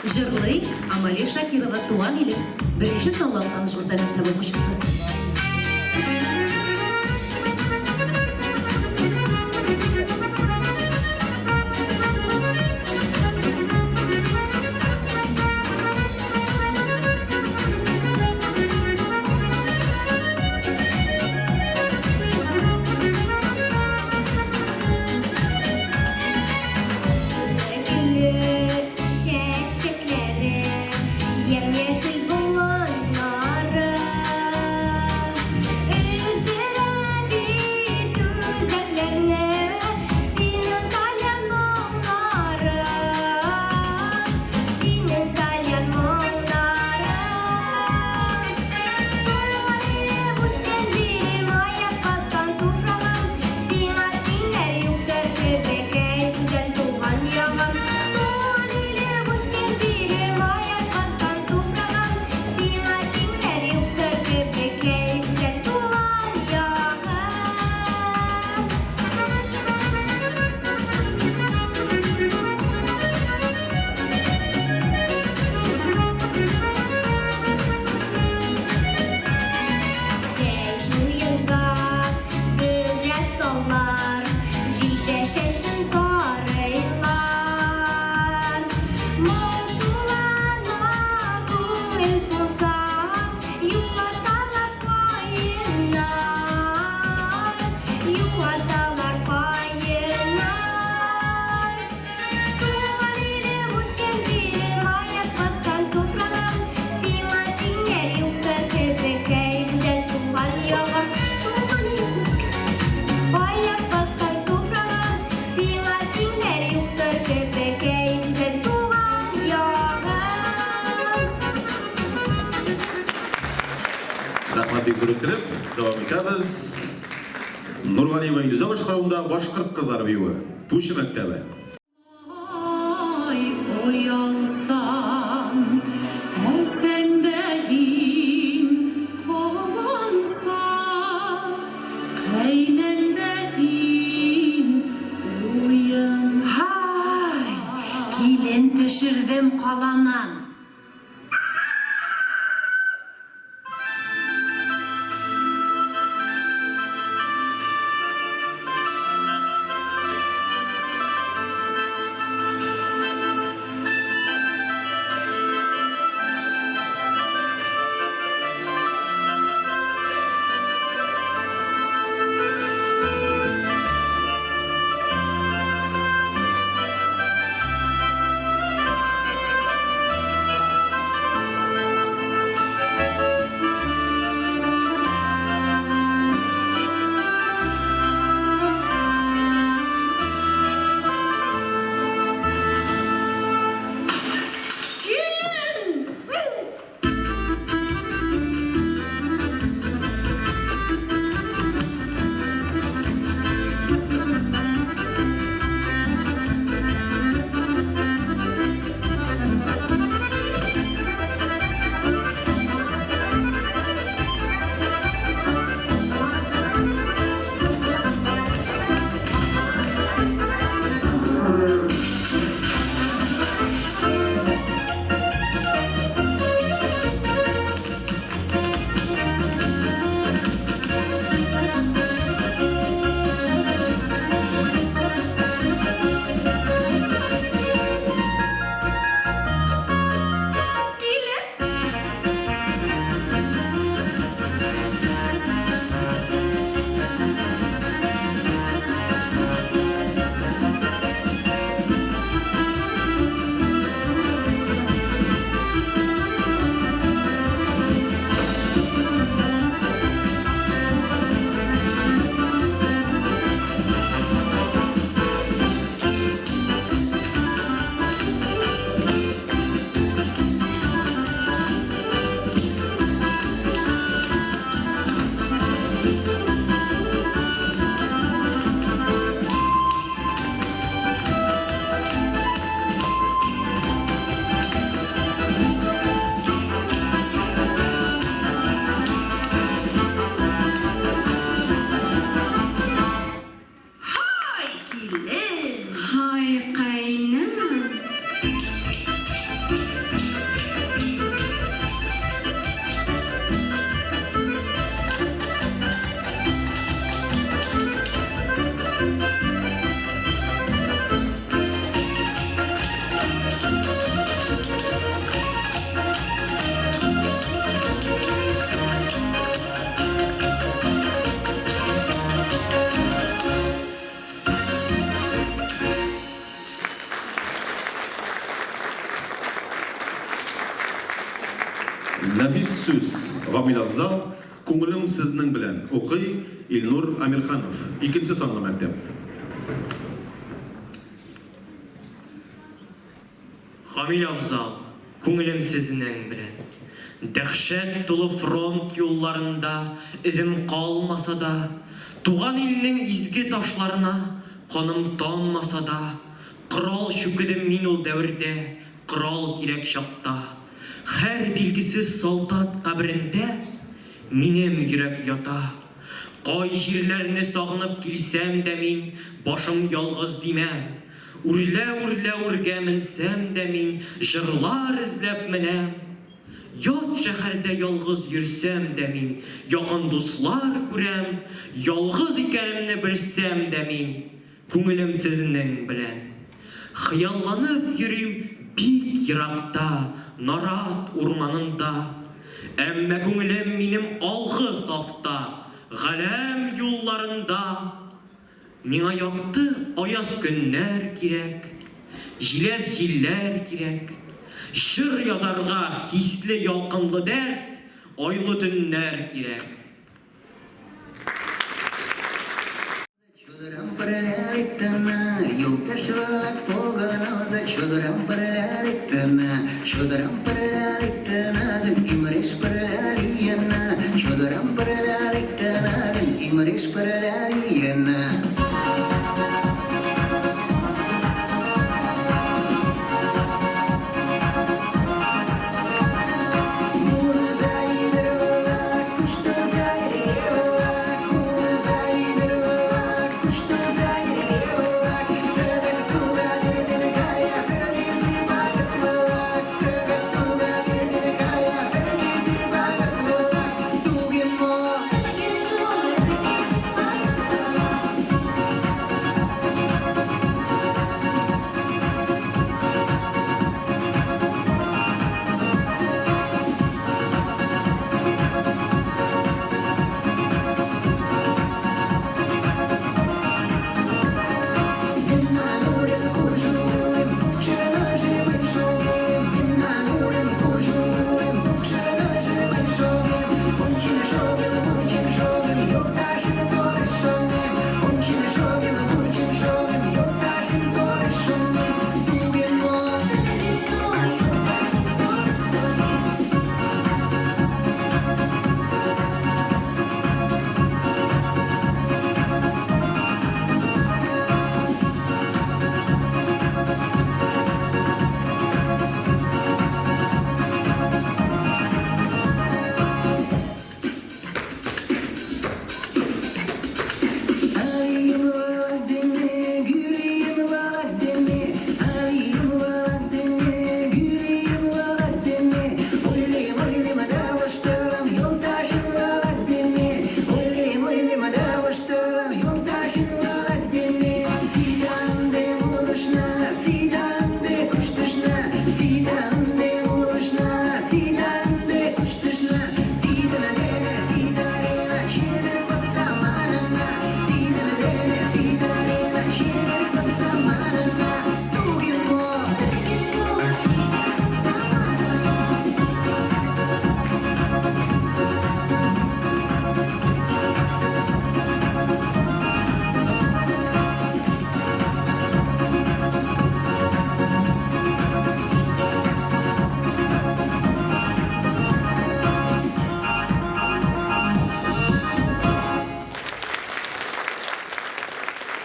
Җырлый Амалия Шакирова, Туган илем, беренче санлы Актаныш урта мәктәбе укучысы. Гөлле чәчәкләре, ямь-яшел болыннары. Өздерә бит үзәкләрне синең тальян моңнарың, синең тальян моңнарың. Туган илем, үскән җирем, аяк баскан туфрагым, сиңа тиңнәр юктыр кебек, әй, гүзәл туган ягым. Туган илем, үскән җирем, аяк баскан туфрагым, сиңа тиңнәр юктыр кебек, әй, гүзәл туган ягым. Зәй буенда бөдрә таллар, җилдә чәчен тарыйлар. Моңсулана күңел тулса, юаталар каеннар, юаталар каеннар. Туган илем, үскән җирем, аяк баскан туфрагым, сиңа тиңнәр юктыр кебек, әй, гүзәл туган ягым. Туган илем, аяк баскан туфрагым, сиңа тиңнәр юктыр кебек, әй, гүзәл туган ягым. Рәхмәт бик зур иттереп, дәвам итәбез. Нургалиева Илүзә башкаруында Башкорт кызлары биюе. Тучы мәктәбе. Ай, оялсам, әсәндәһин калынса, кәйләндәһин уен. Һай, килен төшердем каланан. Нәфис сүз, Гамил Афзал, Күңелем сезнең белән, укый Илнур Әмирханов, икенче санлы мәктәп. Гамил Афзал, Күңелем сезнең белән. Дәһшәт тулы фронт юлларында Эзем калмаса да, Туган илнең изге ташларына Каным таммаса да, Корал чүкедем мин ул дәвердә, Корал кирәк чакта. Һәр билгесез солдат каберендә Минем йөрәк ята. Кай җирләрне сагынып килсәм дә мин Башым ялгыз димәм. Үрлә-үрлә үргә менсәм дә мин Җырлар эзләп менәм. Ят шәһәрдә ялгыз йөрсәм дә мин Якын дуслар күрәм. Ялгыз икәнемне белсәм дә мин Күңелем сезнең белән. Хыялланып йөрим бик еракта, нарат урманында. Әмма күңелем минем алгы сафта, галәм юлларында. Миңа якты аяз көннәр кирәк, җиләс җилләр кирәк. Җыр язарга хисле ялкынлы дәрт, айлы төннәр кирәк.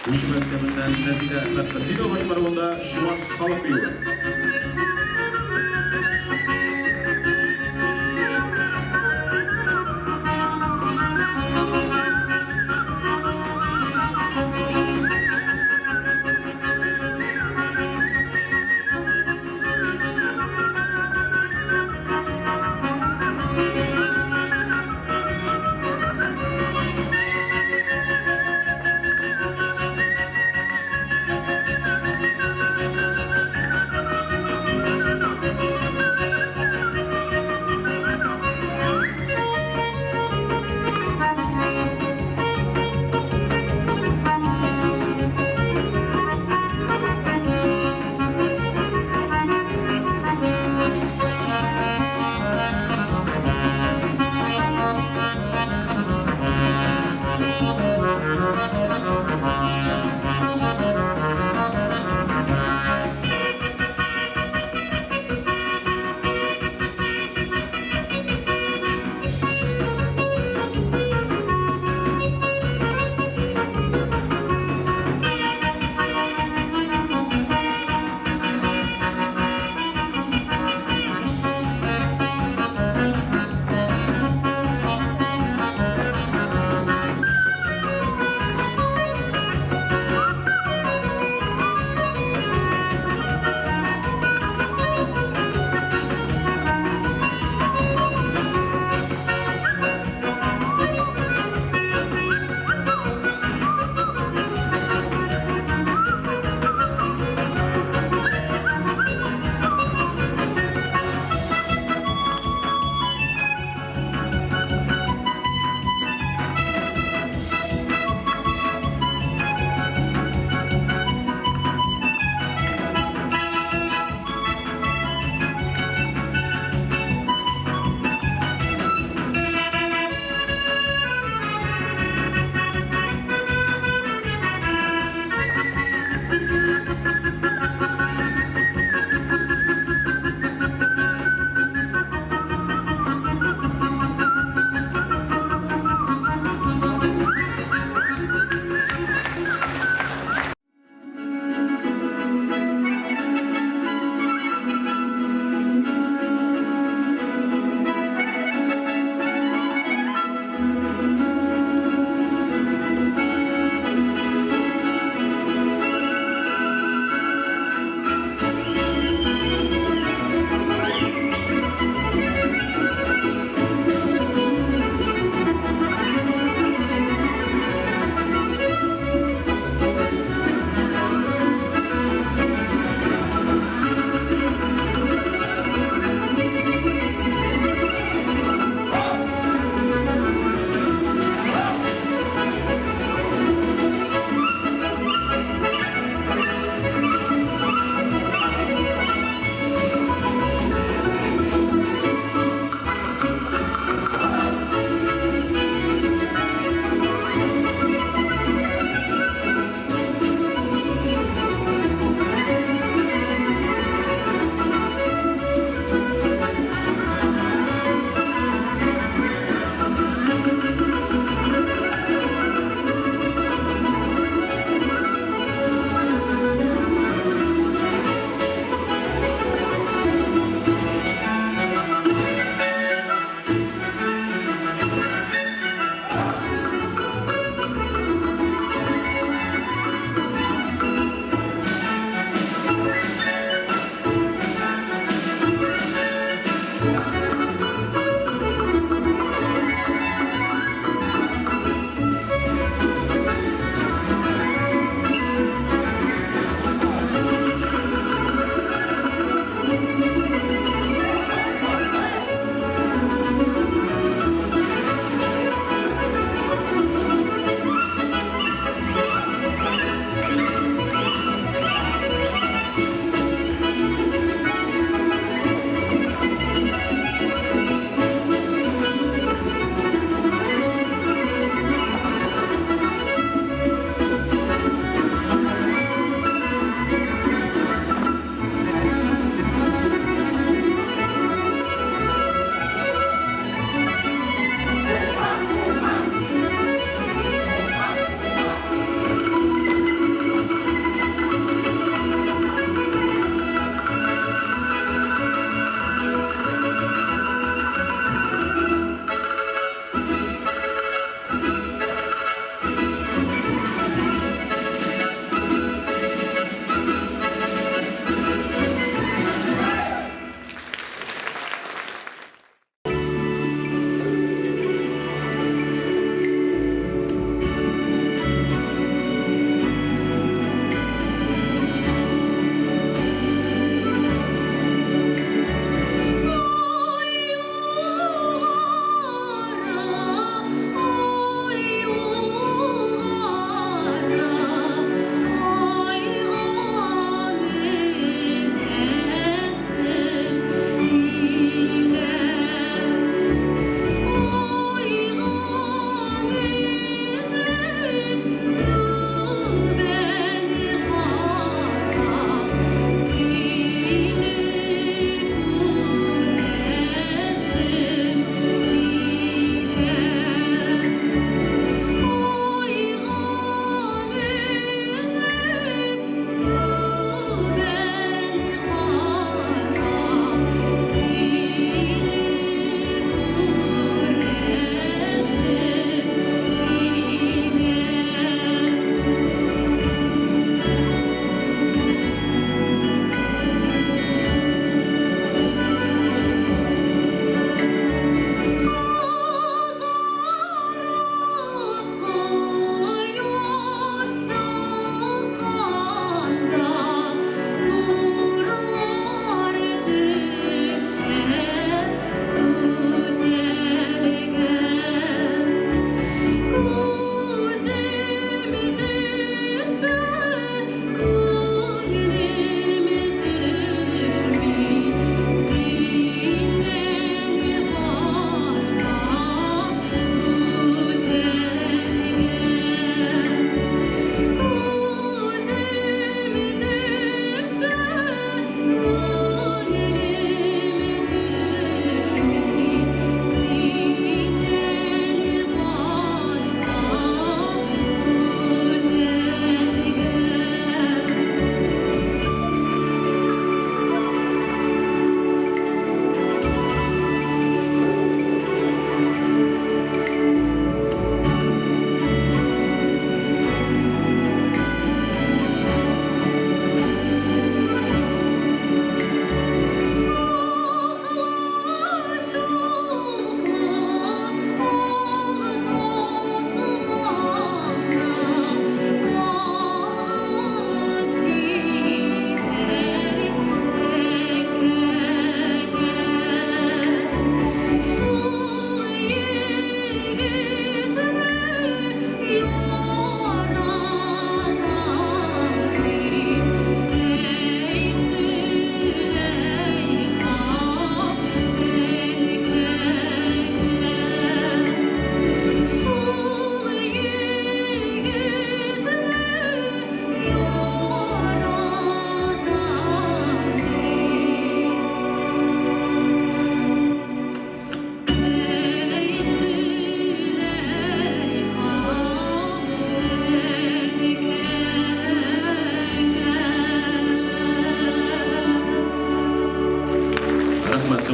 Пучы мәктәбеннән Нәзилә Фәтхетдинова башкаруында чуваш халык биюе.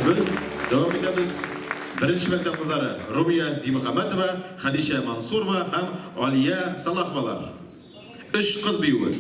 Сөмбел. Дәвам итәбез. Беренче мәктәп кызлары Румия Димөхәммәтова, Хәдичә Мансурова һәм Алия Салаховалар. Өч кыз биюе.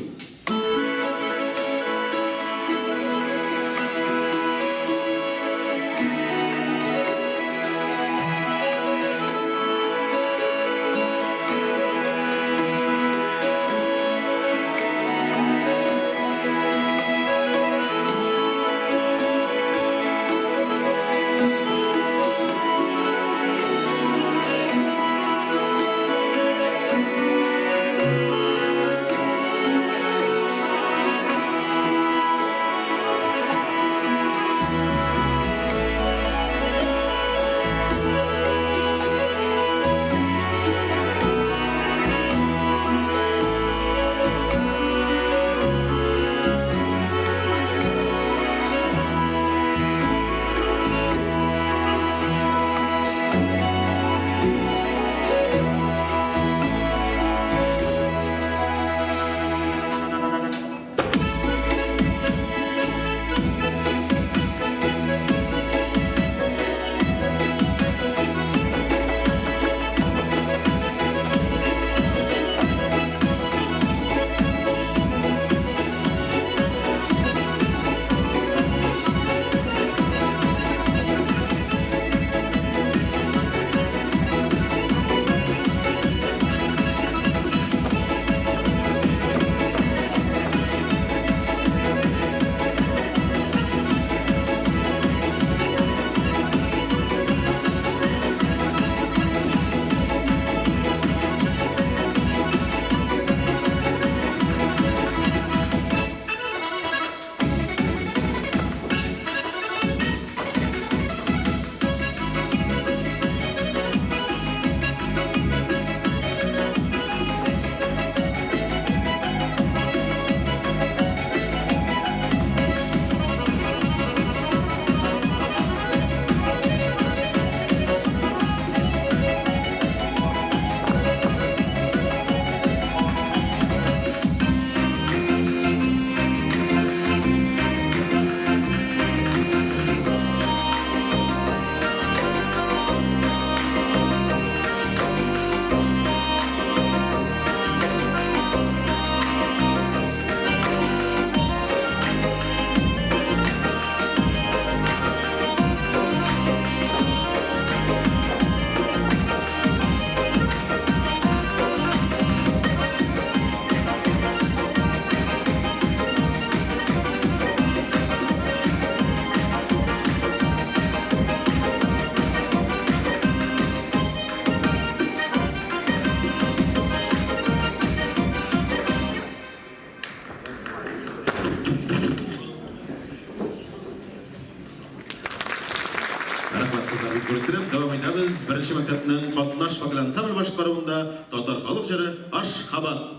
Рәхмәт, кызлар, бик зур иттереп. Дәвам итәбез. Беренче мәктәпнең катнаш вокаль ансамбль башкаруында татар халык җыры Ашхабад.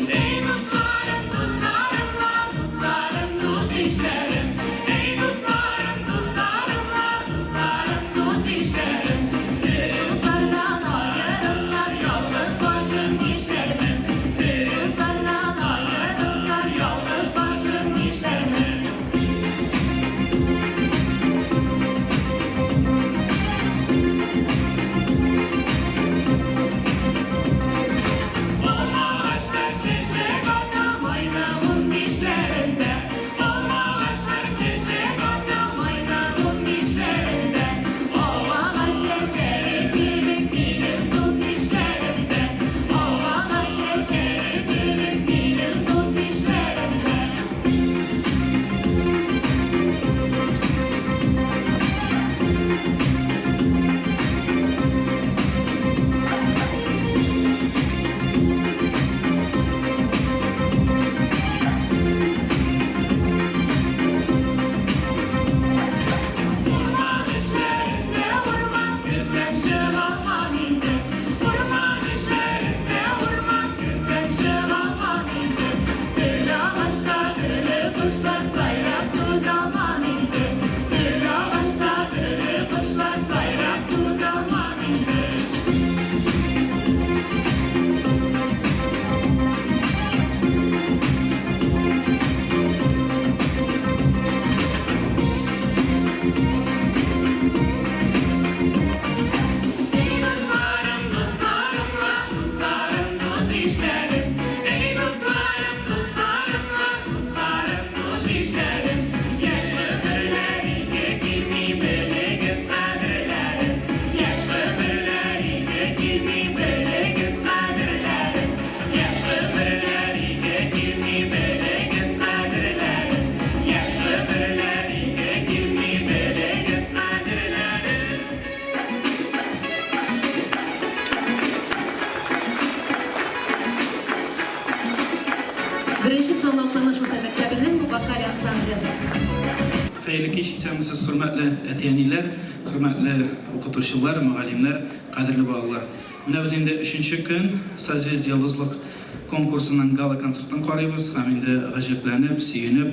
Ey dostlarım, dostlarımla, dostlarım, dost işlerim. Ey dostlarım, dostlarımla, dostlarım, dost işlerim. Dostlardan ayrılırlar, yalnız Хәерле кич, исәнмесез, хөрмәтле әти-әниләр, хөрмәтле укытучылар, мөгаллимнәр, кадерле балалар. Менә без инде өченче көн Созвездие Йолдызлык конкурсының гала-концертын карыйбыз һәм инде гаҗәпләнеп, сөенеп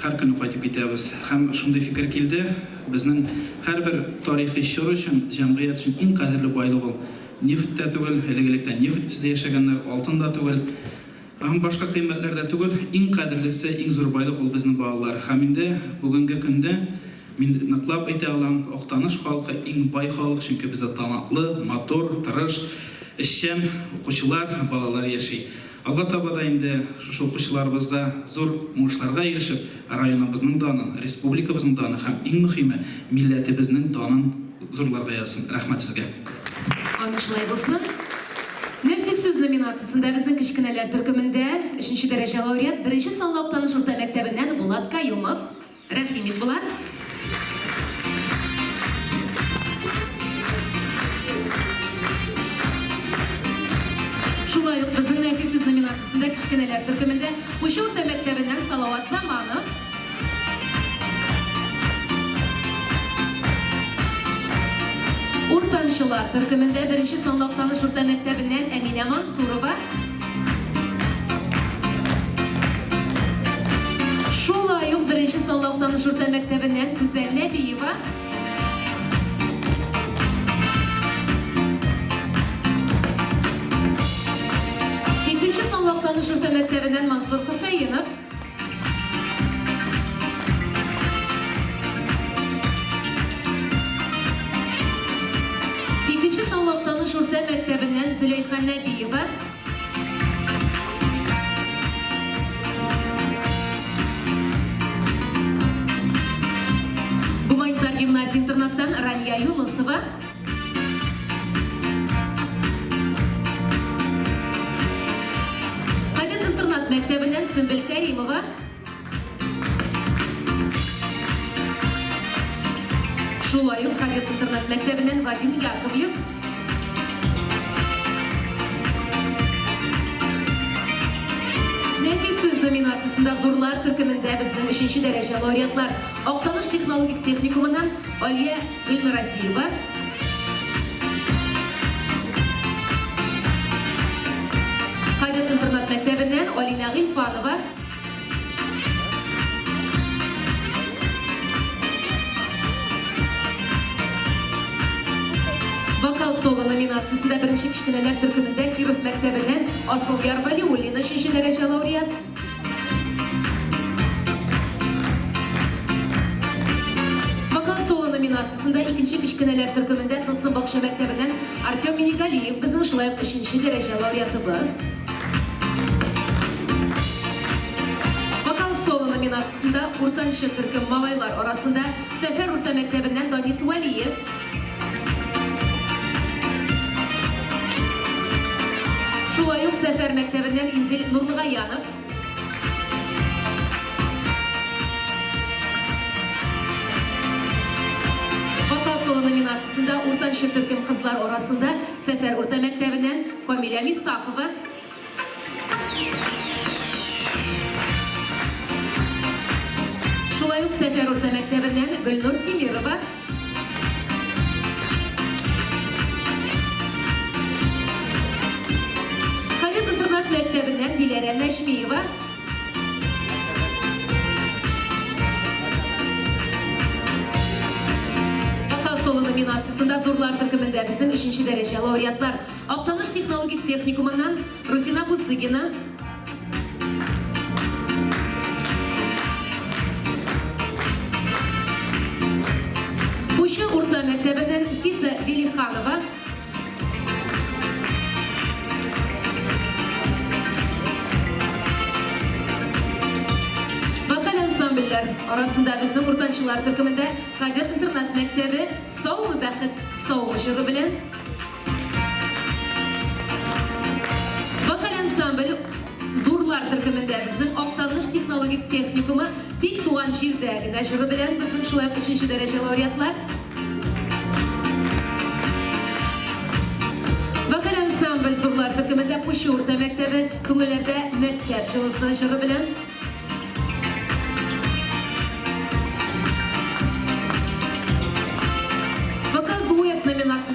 һәр көнне кайтып китәбез. Һәм шундый фикер килде, безнең һәрбер тарихи чор өчен, җәмгыять өчен иң кадерле байлык ул нефть тә түгел, элек-электән нефтьсез дә яшәгәннәр, алтын да түгел, Һәм башка кыйммәтләр дә түгел, иң кадерлесе, иң зур байлык ул безнең балалар. Һәм инде бүгенге көндә мин ныклап әйтә алам, Актаныш халкы иң бай халык, чөнки бездә талантлы, матур, тырыш, эшчән укучылар, балалар яши. Алга таба да инде шушы укучыларыбызга зур уңышларга ирешеп, районыбызның данын, республикабызның данын һәм иң мөхиме, милләтебезнең данын зурларга язсын. Рәхмәт сезгә. Амин, шулай булсын. Нәфис сүз номинациясендә безнең кечкенәләр төркемендә өченче дәрәҗә лауреат, беренче санлы Актаныш урта мәктәбеннән Булат Каюмов. Рәхим ит, Булат. Шулай ук безнең Нәфис сүз номинациясендә кечкенәләр төркемендә Пучы урта мәктәбеннән Салават Заманов. Уртанчылар төркемендә беренче санлы Актаныш урта мәктәбеннән Әминә Мансурова. Шулай ук беренче санлы Актаныш урта мәктәбеннән Гүзәл Нәбиева. Икенче санлы Актаныш урта мәктәбеннән Мансур Хөсәенов. Икенче санлы Актаныш урта мәктәбеннән Зөләйха Нәбиева. Гуманитар гимназия-интернаттан Рания Юнысова. Кадет интернат мәктәбеннән Сөмбел Кәримова. Шулай ук кадет интернат мәктәбеннән Вадим Яковлев. Нәфис сүз номинациясендә зурлар төркемендә безнең өченче дәрәҗә лауреатлар Актаныш технологик техникумыннан Алия Гөлнаразиева. Кадет интернат мәктәбеннән Алинә Гыйльфанова. Вокал соло номинациясендә беренче кечкенәләр төркемендә Киров мәктәбеннән Асылъяр Вәлиуллина өченче дәрәҗә лауреат. Вокал соло номинациясендә икенче кечкенәләр төркемендә Тылсым бакча мәктәбеннән Артем Минигалиев безнең шулай ук өченче дәрәҗә лауреатыбыз. Вокал соло номинациясендә уртанчы төркем малайлар арасында Сәфәр урта мәктәбеннән Данис Вәлиев. Шулай ук Сәфәр мәктәбеннән Инзил Нурлыгаянов. Вокал соло номинациясендә уртанчы төркем кызлар арасында Сәфәр урта мәктәбеннән Камилә Мифтахова. Шулай ук Сәфәр урта мәктәбеннән Гөлнур Тимирова. Кадет интернат мәктәбеннән Диләрә Нәҗмиева. Вокал соло номинациясендә зурлар төркемендә безнең өченче дәрәҗә лауреатлар Актаныш технологик техникумыннан Руфина Бусыгина, Пучы урта мәктәбеннән Сита Велиханова, Вокаль ансамбльләр арасында безнең уртанчылар төркемендә Кадет интернат мәктәбе Саумы бәхет, саумы җыры белән Вокаль ансамбль зурлар төркемендә безнең Актаныш технологик техникумы Тик туган җирдә генә җыры белән безнең шулай ук өченче дәрәҗә лауреатлар. Вокаль ансамбль зурлар төркемендә Пучы урта мәктәбе Күңелләрдә мәктәп җылысы җыры белән.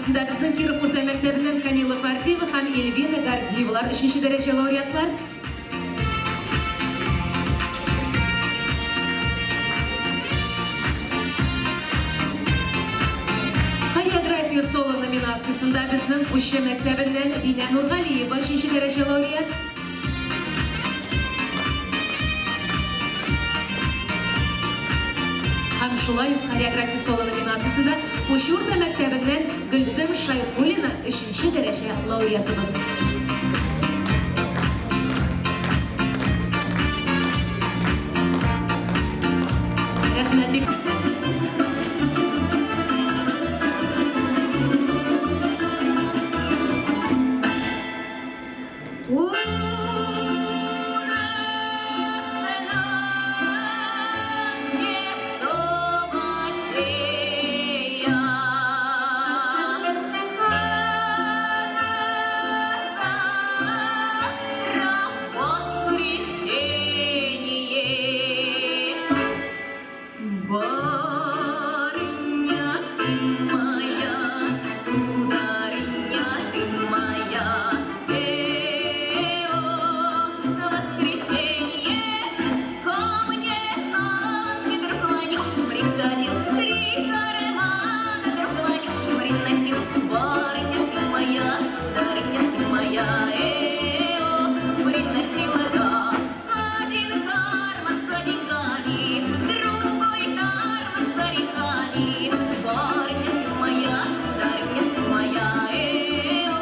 номинациясендә безнең Киров урта мәктәбеннән Камила Фардиева һәм Эльвина Гордиевалар өченче дәрәҗә лауреатлар. Хореография соло номинациясендә безнең Пуща мәктәбеннән Динә Нургалиева өченче дәрәҗә лауреат. Һәм шулай ук хореография соло номинациясендә Пуща урта мәктәбеннән Гөлсем Шайхуллина өченче дәрәҗә лауреатыбыз. Рәхмәт бик. Барыня ты моя, сударыня ты моя, э-о, воскресенье ко мне на четверг Ванюш приходил, три кармана друг Ванюш приносил. Барыня ты моя, сударыня ты моя, э-о, приносила, да. Один карман с деньгами, другой карман с орехами. Барыня ты моя, сударыня ты моя, э-о,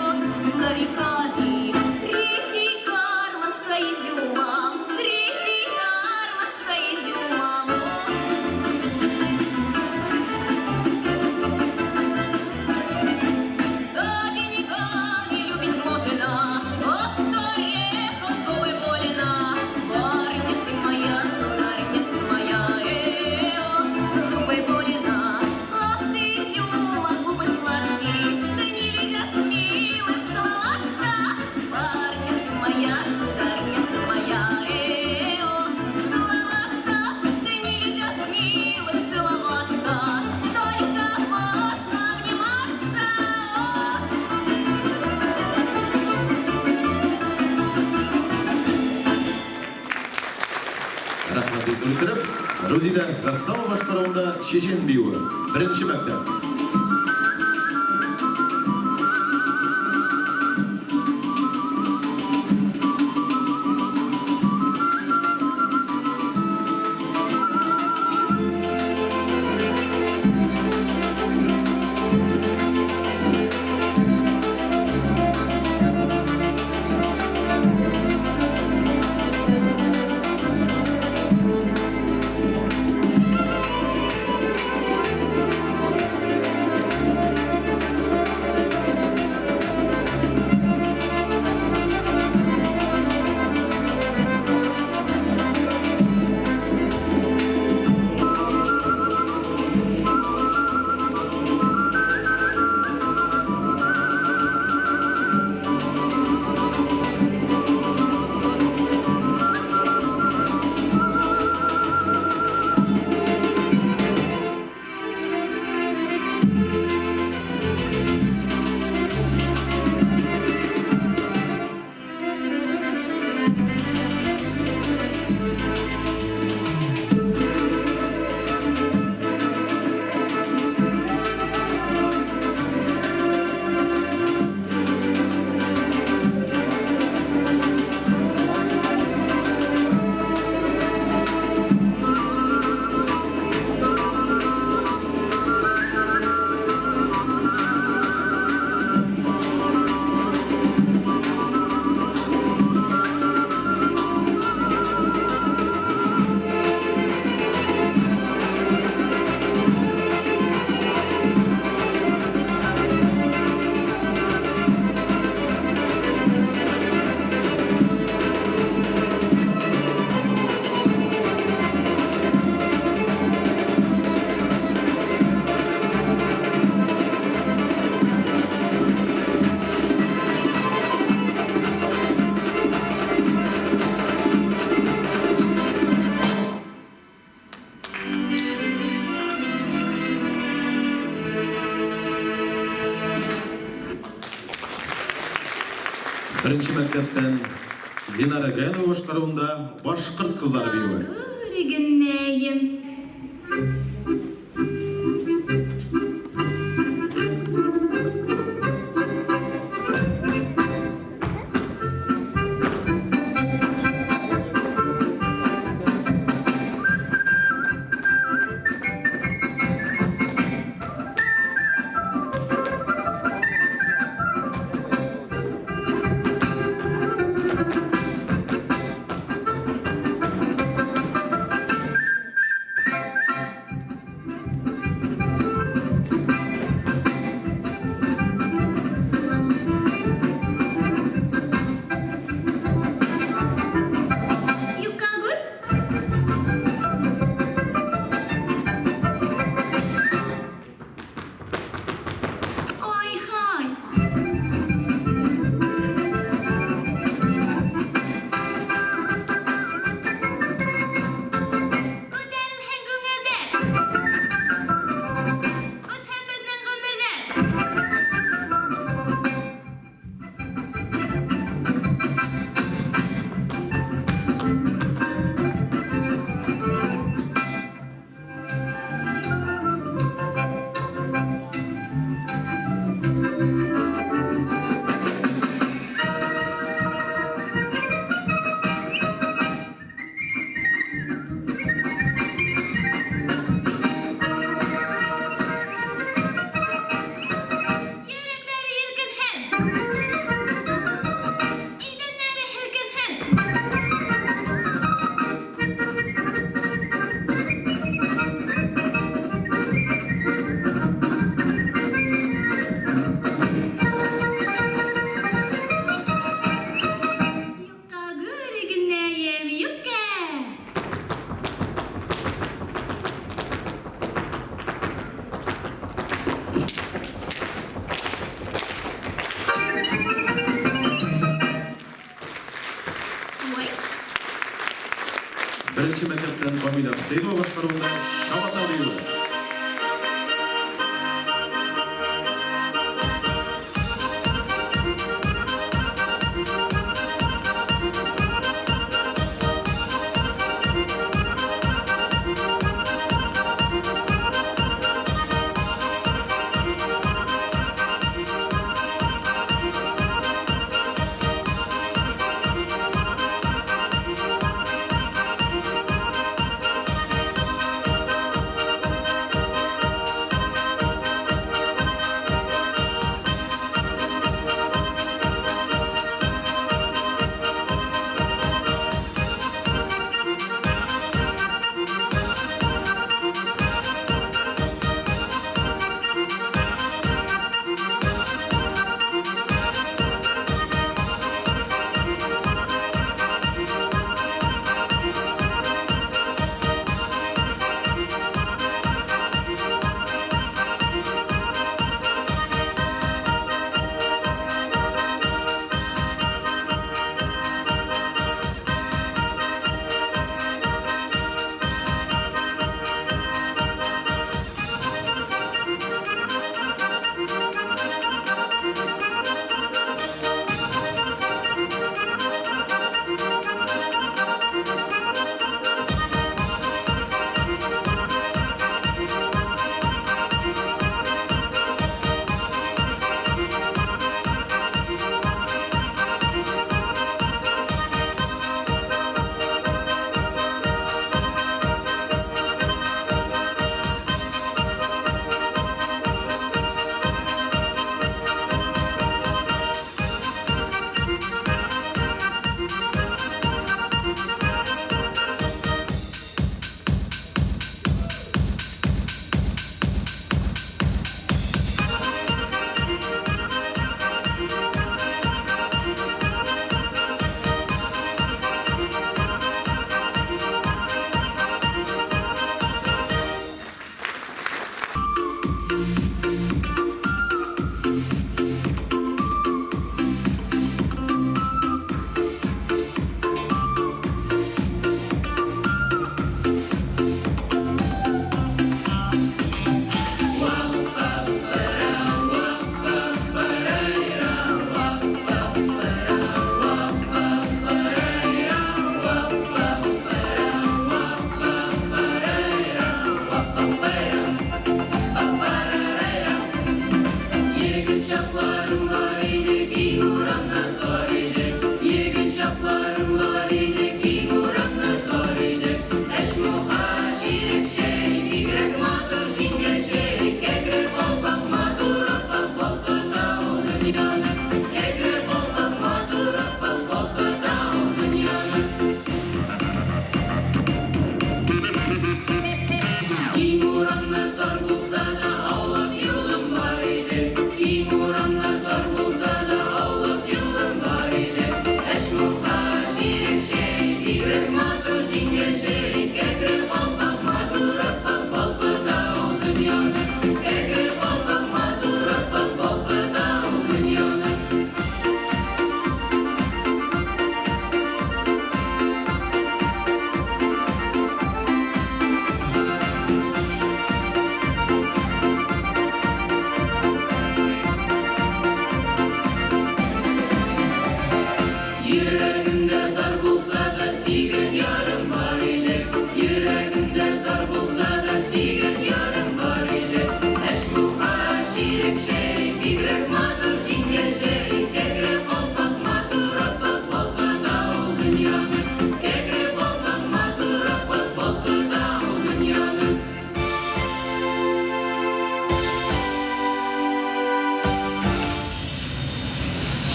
с орехами. Третий карман с изюмом, третий карман с изюмом. За деньгами любить можно, от орехов зубы больно. Барыня ты моя, сударыня ты моя, э-о, зубы больно. От изюма губы сладкие, да нельзя с милым целоваться. Барыня ты моя, сударыня ты моя, э-о, целоваться, да нельзя с милым целоваться, только можно обниматься. Рәхмәт бик зур иттереп, Рузилә Гассамова башкаруында Чечен биюе. Беренче мәктәп. Беренче мәктәптән Динара Гаянова башкаруында Башкорт кызлары биюе. Гүрегеннәем. Юкка гүр. Ай-һай. Күтәрелһен күңелдән. Үтһен безнең гомерләр. Йөрәкләре елкенһен. Идәннәре һелкенһен. Юкка гүрегеннәем, юкка. Ой. Беренче мәктәптән Камилә Хөсәенова башкаруында Чабата биюе.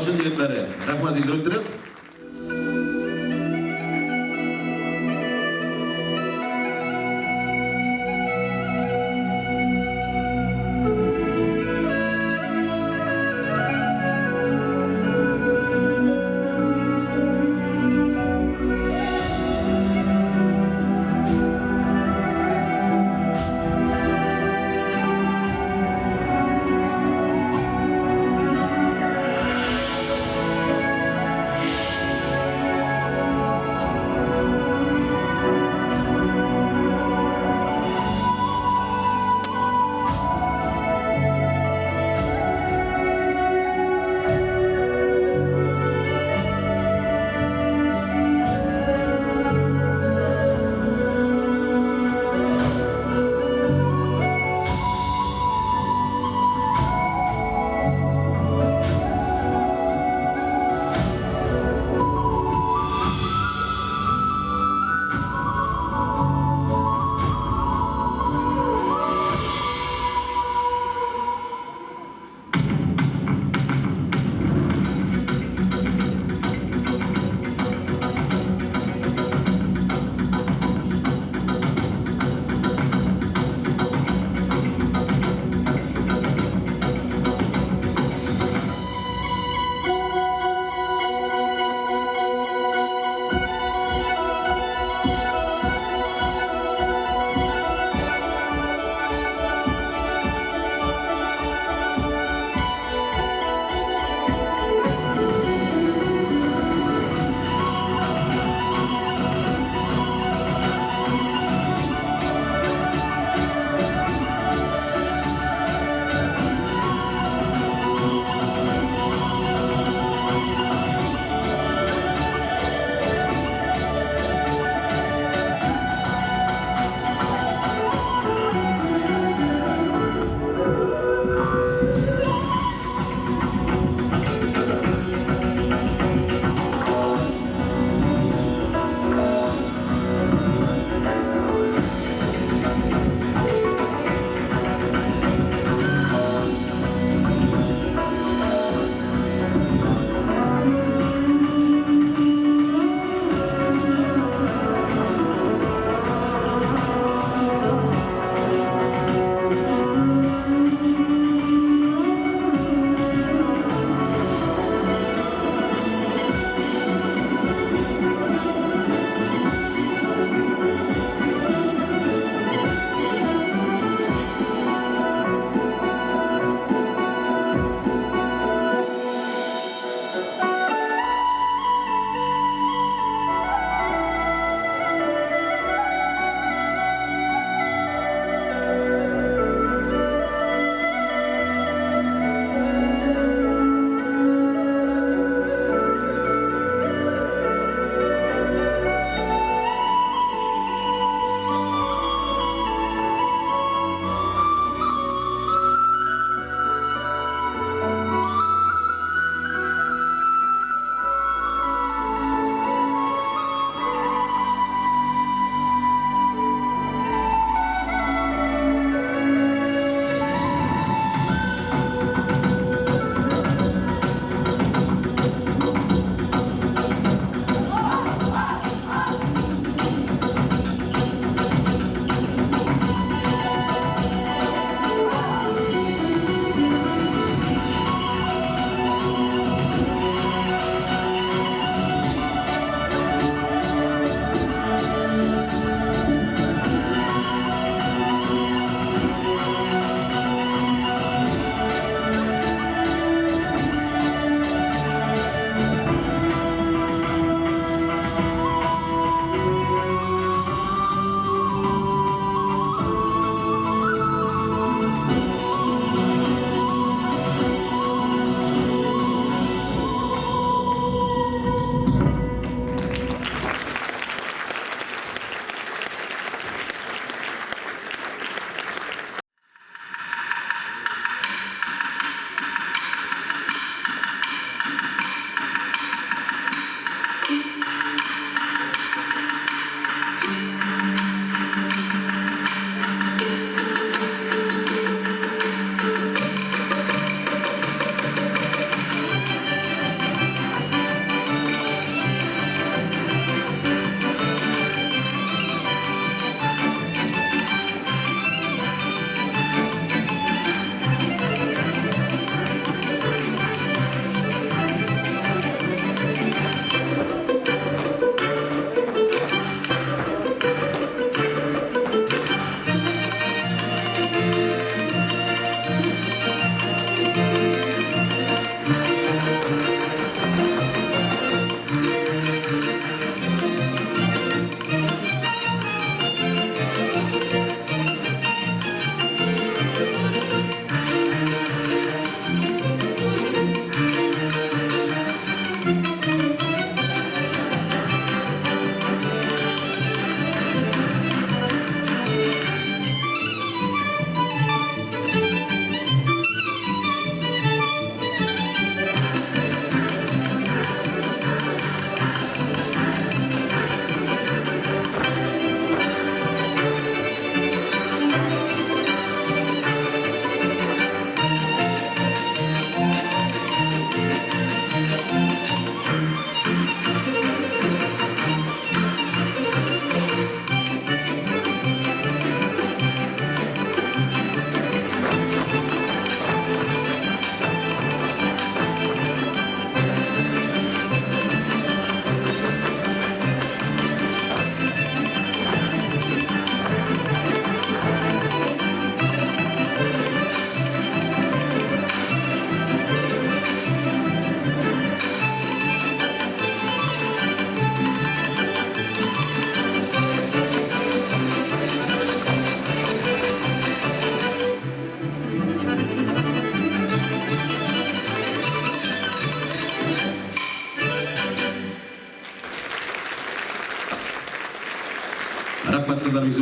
Лачын егетләре, рәхмәт бик зур иттереп.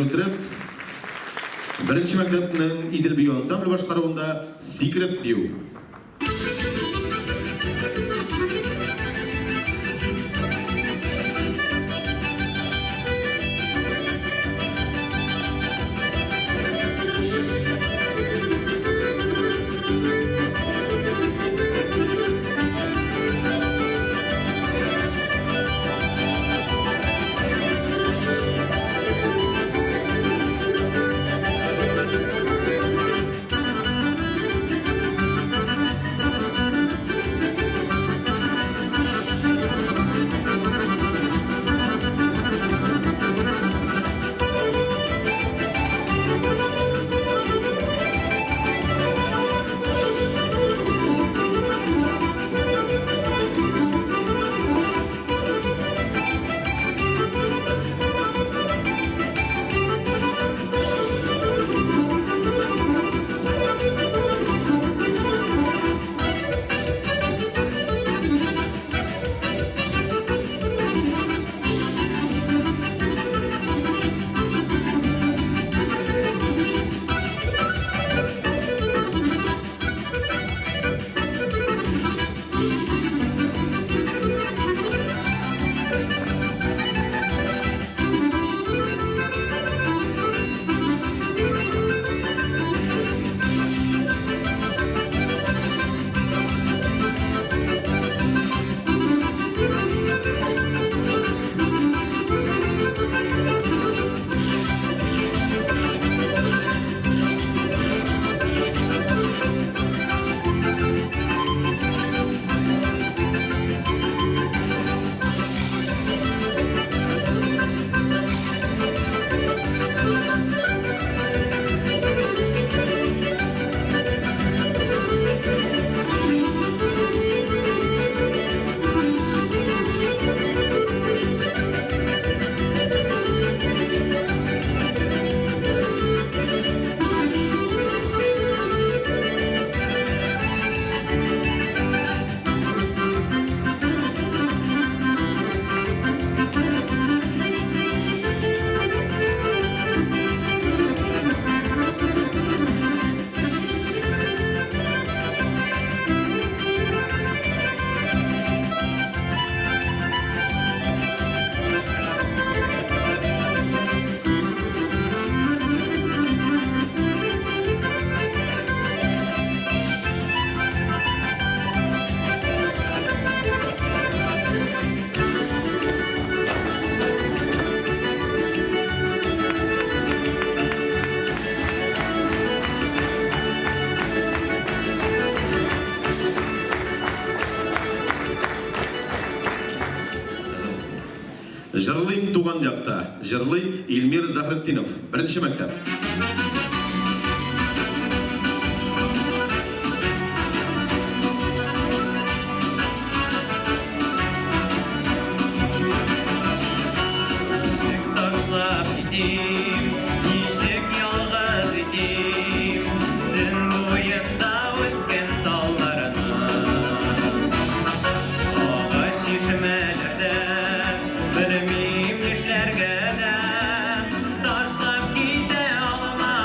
йөгертереп, беренче мәктәпнең Идел бию ансамбле башкаруында Сикереп бию. Җырлыйм туган якта, җырлый Илмир Заһретдинов, беренче мәктәп. Ничек ташлап китим, ничек ялгыз итим, Сөн буенда үскән талларны. Агач чишмәләрдә, белмим нишләргә дә, Ташлап китә алмам.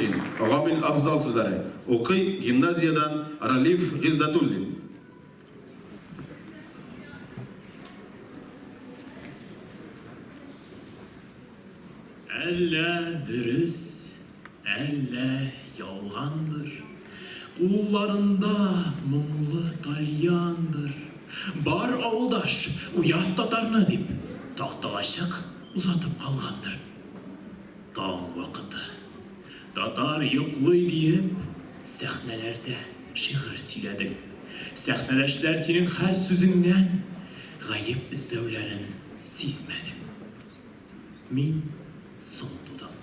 Хуҗин, Гамил Афзал сүзләре. Укый гимназиядән Ралиф Гиздатуллин. Әллә дөрес, әллә ялгандыр, Кулларында моңлы тальяндыр. Бар, авылдаш, уят татарны, дип, Такталачык озатып калгандыр. Таң вакыты. Татар йоклый диеп, сәхнәләрдә шигырь сөйләдең. Сәхнәдәшләр синең һәр сүзеңнән гаеп эзләүләрен сизмәдең. Мин соң тудым.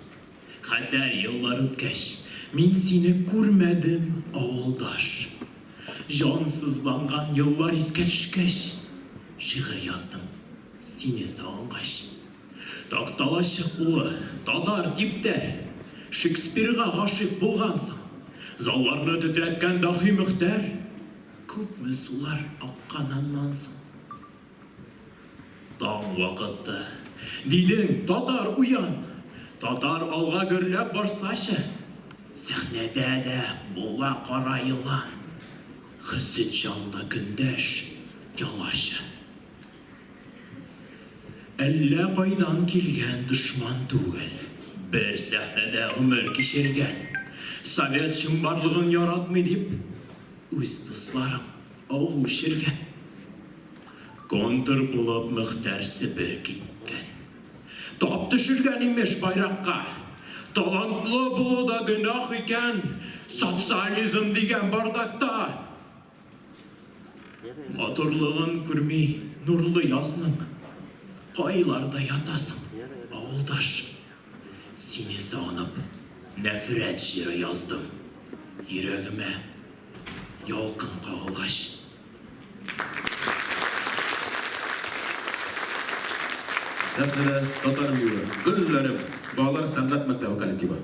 Хәтәр еллар үткәч, мин сине күрмәдем, авылдаш. Җан сызланган еллар искә төшкәч, шигырь яздым, сине сагынгач. Такталачык улы, татар типтәр, Шекспирга гашыйк булгансың. Залларны тетрәткән даһи Мөхтәр, Күпме сулар аккан аннан соң. Таң вакыты. Дидең, татар, уян! Татар алга гөрләп барсачы! Сәхнәдә дә була кара елан, Хөсет җанлы көндәш, ялачы. Әллә кайдан килгән дошман түгел, Бер сәхнәдә гомер кичергән. Совет чынбарлыгын яратмый дип, Үз дусларың агу эчергән. Контр булып Мөхтәр Себер киткән. Тап төшергән, имеш, байракка. Талантлы булу да гөнаһ икән, Социализм дигән бардакта. Матурлыгын күрми нурлы язның, Кайларда ятасың, авылдаш? Сине сагынып, нәфрәт җыры яздым, Йөрәгемә ялкын кагылгач. Сәхнәдә татар биюе, Гөлләрем, балалар сәнгать мәктәбе коллективы.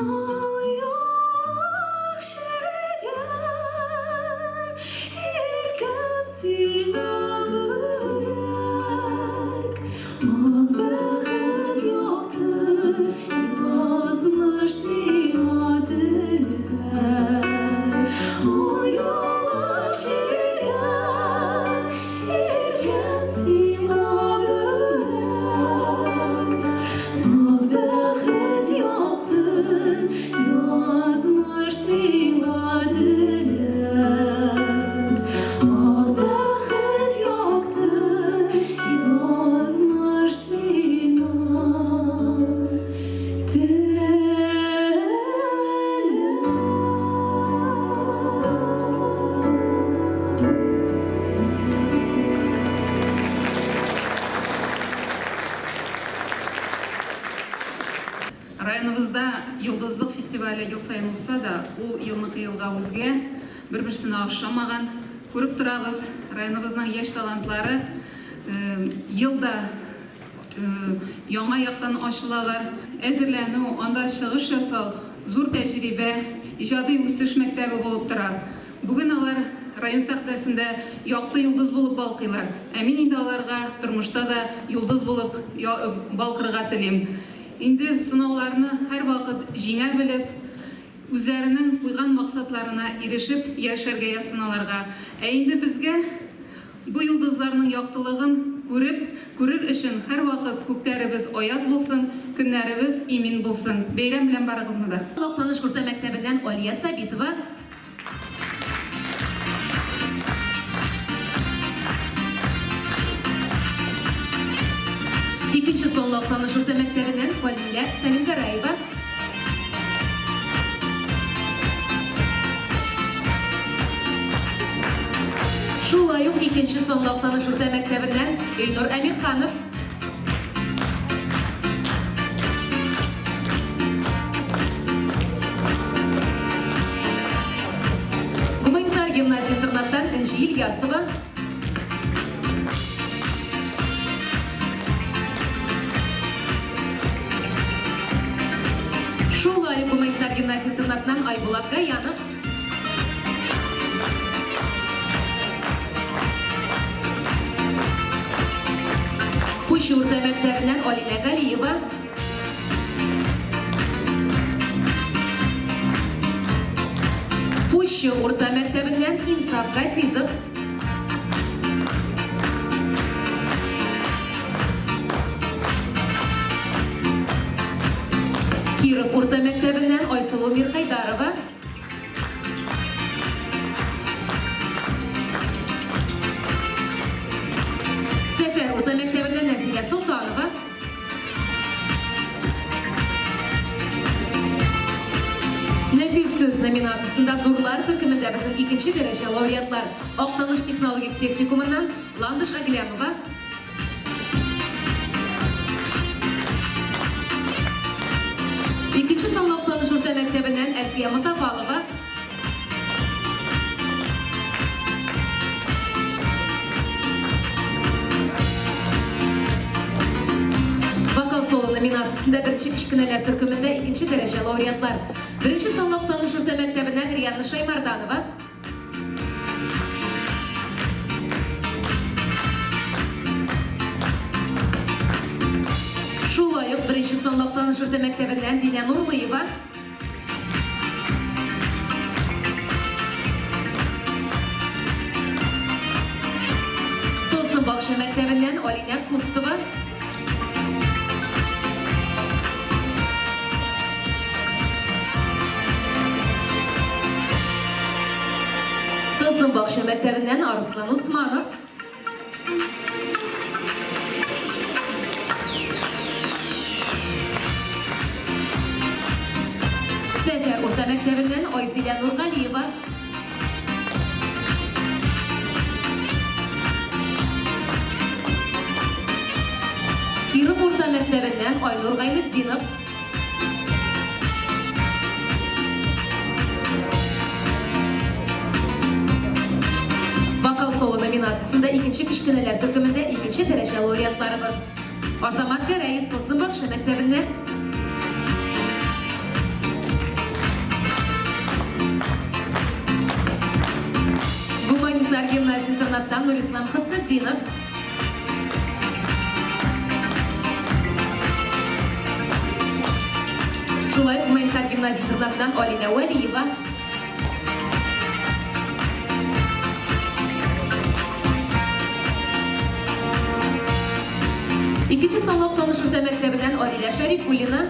Ул юк чигем, иркәм сиңа бүләк. Ак бәхет якты, язмыш сиңа теләк. Ул юллык чигем, иркәм сиңа бүләк. Ак бәхет якты, язмыш сиңа теләк. Ак бәхет якты, язмыш сиңа теләк. Районыбызда Йолдызлык фестивале ел саен узса да, ул елныкы елга үзгә, бер-берсенә охшамаган. Күреп торабыз, районыбызның яшь талантлары ел да яңа яктан ачылалар. Әзерләнү, анда чыгыш ясау зур тәҗрибә, иҗади үсеш мәктәбе булып тора. Бүген алар район сәхнәсендә якты йолдыз булып балкыйлар. Ә мин инде аларга тормышта да йолдыз булып балкырга телим. Инде сынауларны һәрвакыт җиңә белеп, үзләренең куйган максатларына ирешеп яшәргә язсын аларга. Ә инде безгә бу йолдызларның яктылыгын күреп, күрер өчен һәрвакыт күкләребез аяз булсын, көннәребез имин булсын. Бәйрәм белән барыгызны да! Актаныш урта мәктәбеннән Алия Сабитова. Икенче санлы Актаныш урта мәктәбеннән Халилә Сәлимгәрәева. Шулай ук икенче санлы Актаныш урта мәктәбеннән Илнур Әмирханов. Гуманитар гимназия-интернаттан Энҗе Ильясова. Шулай ук гуманитар гимназия-интернатыннан Айбулат Гаянов. Пучы урта мәктәбеннән Алинә Галиева. Пучы урта мәктәбеннән Инсаф Газизов. Киров урта мәктәбеннән Айсылу Мирхайдарова. Сәфәр урта мәктәбеннән Нәзилә Солтанова. Нәфис сүз номинациясендә зурлар төркемендә безнең икенче дәрәҗә лауреатлар Актаныш технологик техникумыннан Ландыш Әгләмова, Икенче санлы Актаныш урта мәктәбеннән Әлфия Мотафалова. Вокал соло номинациясендә беренче кечкенәләр төркемендә икенче дәрәҗә лауреатлар. Беренче санлы Актаныш урта мәктәбеннән Рианна Шаймарданова. Шулай ук беренче санлы Актаныш урта мәктәбеннән Динә Нурлыева. Тылсым бакча мәктәбеннән Алинә Кустова. Тылсым бакча мәктәбеннән Арыслан Усманов. Сәфәр урта мәктәбеннән Айзилә Нургалиева. Киров урта мәктәбеннән Айнур Гайнетдинов. Вокал соло номинациясендә икенче кечкенәләр төркемендә икенче дәрәҗә лауреатларыбыз. Азамат Гәрәев, Тылсым бакча мәктәбеннән. гимназия-интернаттан Нурислам Хөснетдинов. Шулай ук гуманитар гимназия-интернатыннан Алинә Вәлиева. Икенче санлы Актаныш урта мәктәбеннән Адилә Шәрифуллина.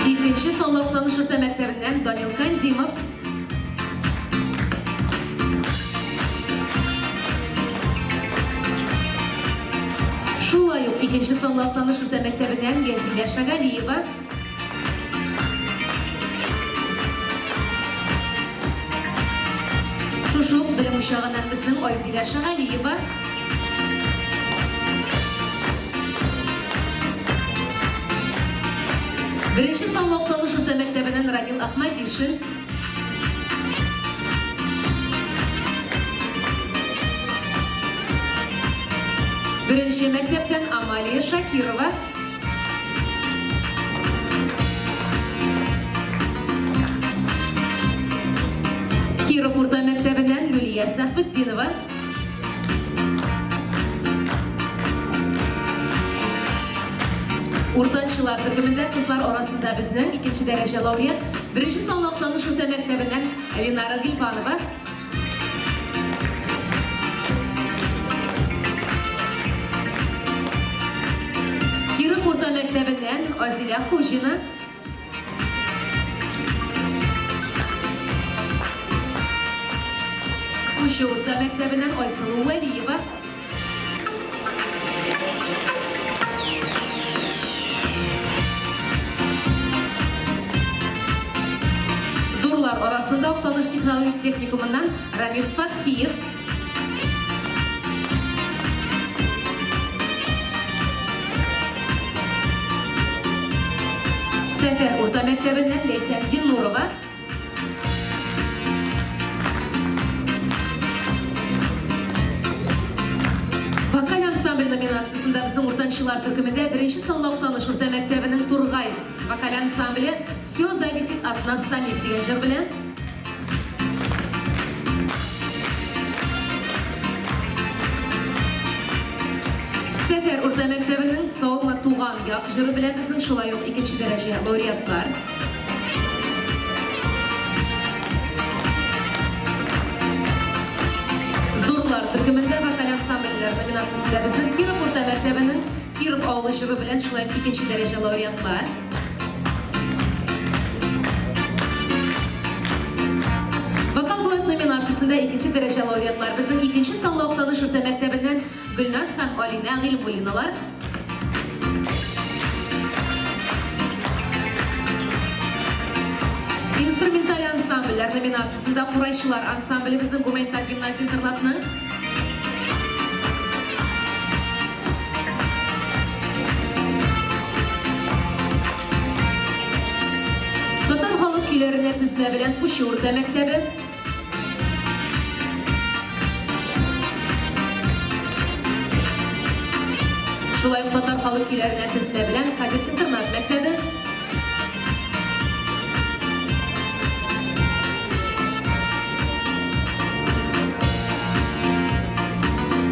Икенче санлы Актаныш урта мәктәбеннән Данил Кандимов. Шулай ук икенче санлы Актаныш урта мәктәбеннән Язилә Шагалиева. Шушы ук белем учагыннан безнең Айзилә Шагалиева. Беренче санлы Актаныш урта мәктәбеннән Ранил Ахмадишин. Беренче мәктәптән Амалия Шакирова. Киров урта мәктәбеннән Юлия Сәхбетдинова. Уртанчылар төркемендә кызлар арасында безнең икенче дәрәҗә лауреат, беренче санлы Актаныш урта мәктәбеннән Ленара Гильфанова. Киров урта мәктәбеннән Азилә Хуҗина. Пучы урта мәктәбеннән Айсылу Вәлиева. Зурлар арасында Актаныш технологик техникумыннан Рамис Фатхиев. Сәфәр урта мәктәбеннән Ләйсән Зиннурова. Вокаль ансамбль номинациясендә безнең уртанчылар төркемендә беренче санлы Актаныш урта мәктәбенең Тургай вокаль ансамбле Все зависит от нас самих дигән җыр белән. Сәфәр урта мәктәбенең Саумы туган як җыры белән безнең шулай ук икенче дәрәҗә лауреатлар. Зурлар төркемендә вокаль ансамбльләр номинациясендә безнең Киров урта мәктәбенең Киров авылы җыры белән шулай ук икенче дәрәҗә лауреатлар. Вокал дуэт номинациясендә икенче дәрәҗә лауреатлар безнең икенче санлы Актаныш урта мәктәбеннән Гөлназ һәм Алинә Гыйльмуллиналар. Инструменталь ансамбльләр номинациясендә Курайчылар ансамбле безнең гуманитар гимназия-интернатның. Татар халык көйләренә тезмә белән Пучы урта мәктәбе. Шулай ук татар халык көйләренә тезмә белән Кадет интернат мәктәбе.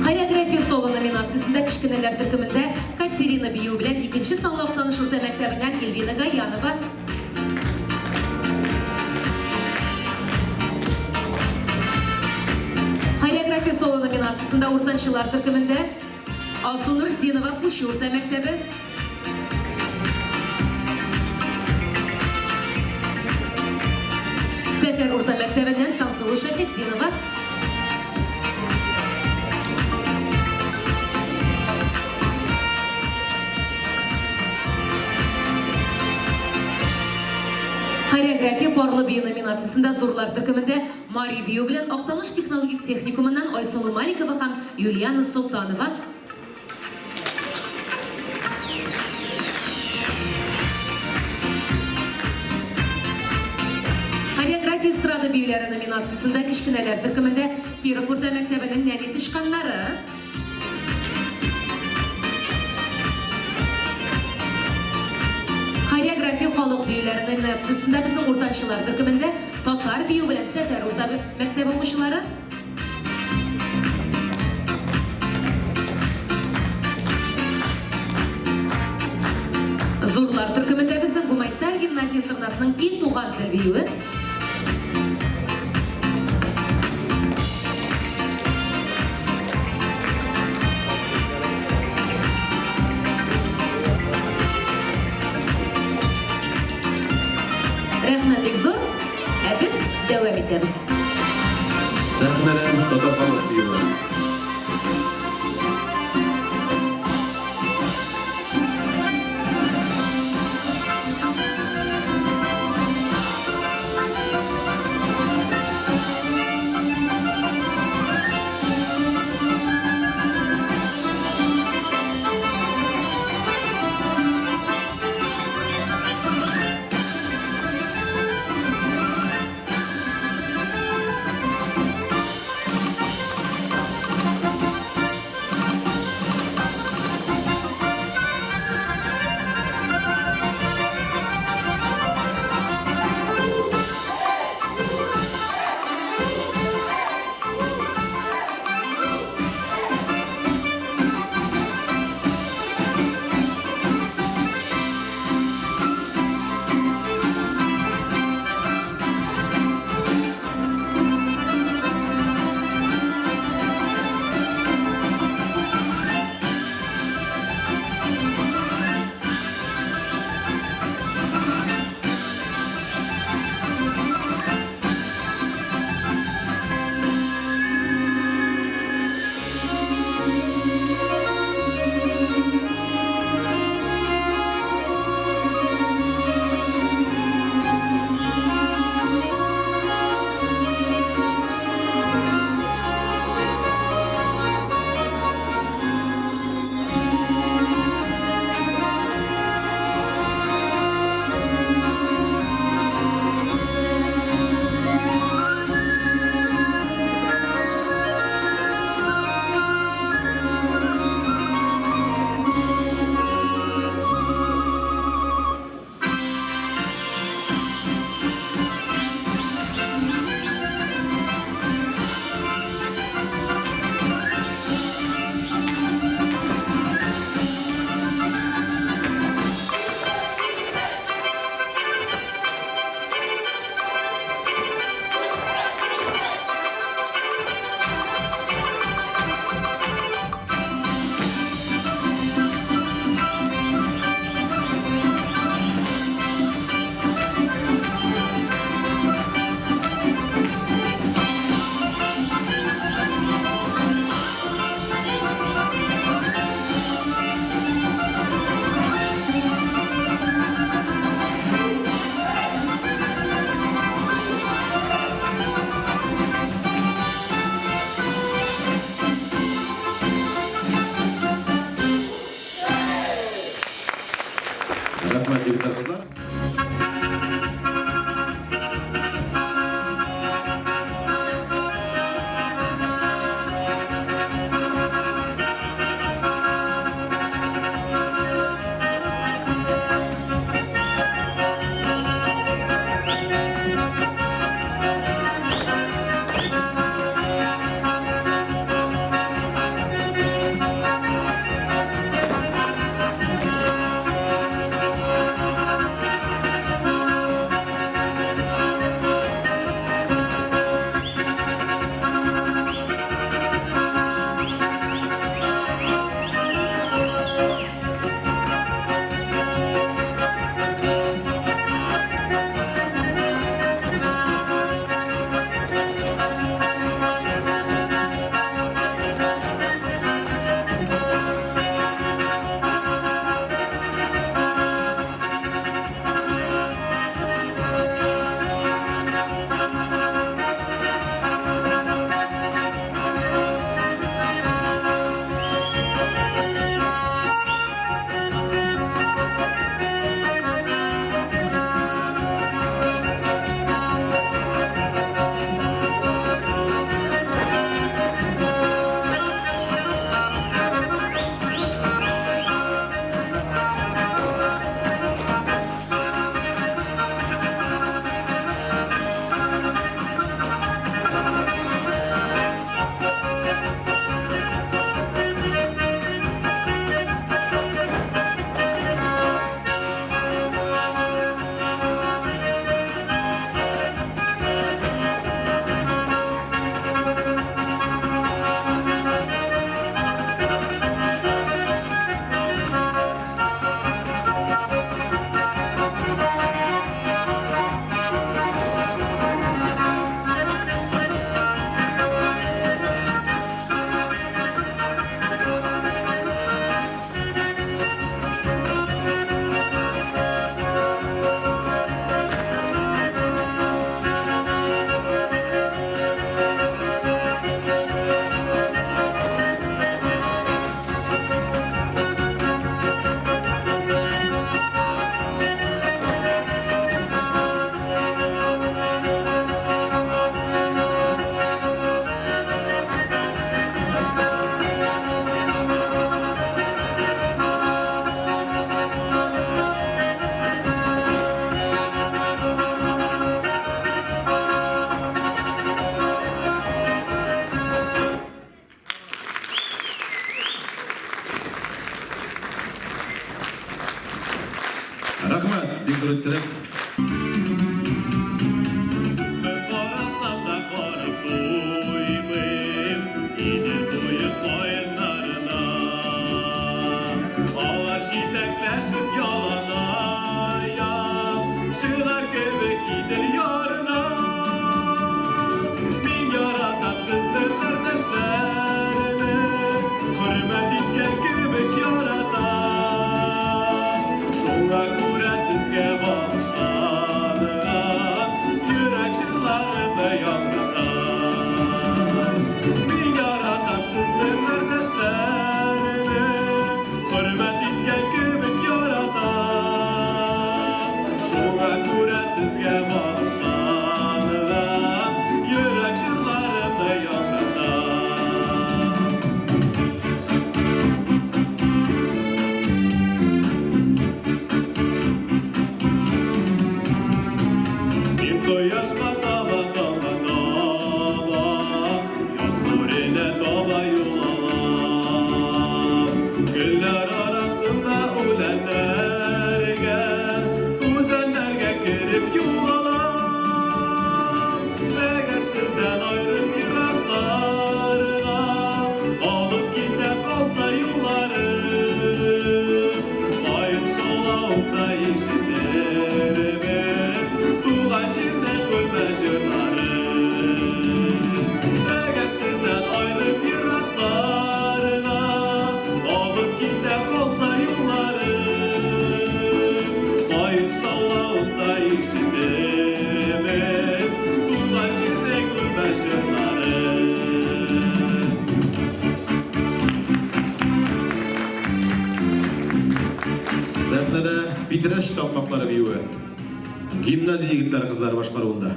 Хореография соло номинациясендә кечкенәләр төркемендә Катерина биюе белән икенче санлы Актаныш урта мәктәбеннән Эльвина Гаянова. Хореография соло номинациясендә уртанчылар төркемендә Алсу Нуртдинова, Пучы урта мәктәбе. Сәфәр урта мәктәбеннән Таңсылу Шәфетдинова. Хореография парлы бию номинациясендә зурлар төркемендә Мари бию белән Актаныш технологик техникумыннан Айсылу Маликова һәм Юлиана Солтанова. Хореография эстрада биюләре номинациясендә кечкенәләр төркемендә Киров урта мәктәбенең нәни тычканнары. Хореография халык халык биюләре номинациясендә безнең уртанчылар төркемендә татар бию белән Сәфәр урта мәктәбе укучылары. Зурлар төркемендә безнең гуманитар гимназия-интернатның И туган тел биюе. Рәхмәт бик зур. Ә без дәвам итәбез. Сәхнәдән татар халык биюе. Рәхмәт, егетләр, кызлар. Матур иттереп. Бер карасам да карап туймыйм Идел буе каеннарына. Алар җитәкләшеп яланаяк Чыгар кебек Идел ярына. Мин яратам сезне, кардәшләрем, Хөрмәт иткән кебек яратам. Шуңа күрә сезгә багышланган Йөрәк җырларымны яңгыратам. Мин яратам сезне, кардәшләрем, Хөрмәт иткән кебек яратам. Шуңа күрә сезгә багышланган Йөрәк җырларымны яңгыратам. Мин кояшка таба, таңга таба, Яз түренә таба юл алам. Гөлләр арасында үләннәргә, Үзәннәргә кереп югалам. Әгәр сездән аерып еракларга Алып китә калса юлларым, Каен шаулавында ишетермен Туган җирдә күрмә җырларын. Әгәр сездән аерып еракларга Алып китә калса юлларым, Каен шаулавында ишетермен Туган җирдә күрмә җырларын. Сәхнәдә Питрәч такмаклары биюе. Гимназия егетләре кызлары башкаруында.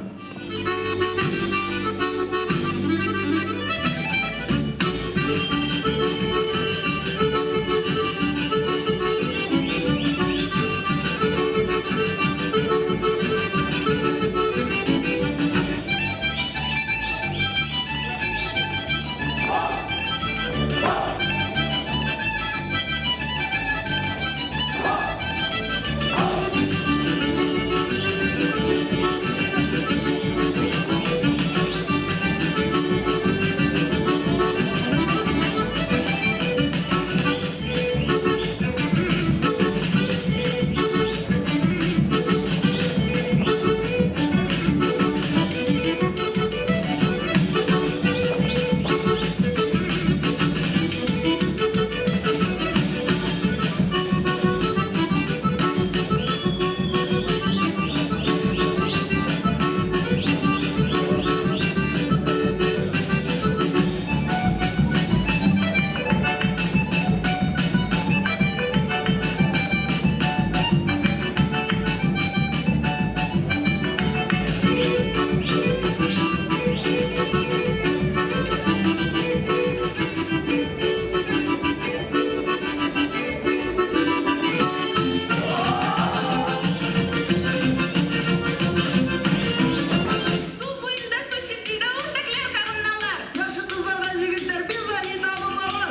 Су буенда су читендә үрдәкләр кагыналар. Яхшы кызларга егетләр биллаһи табыналар.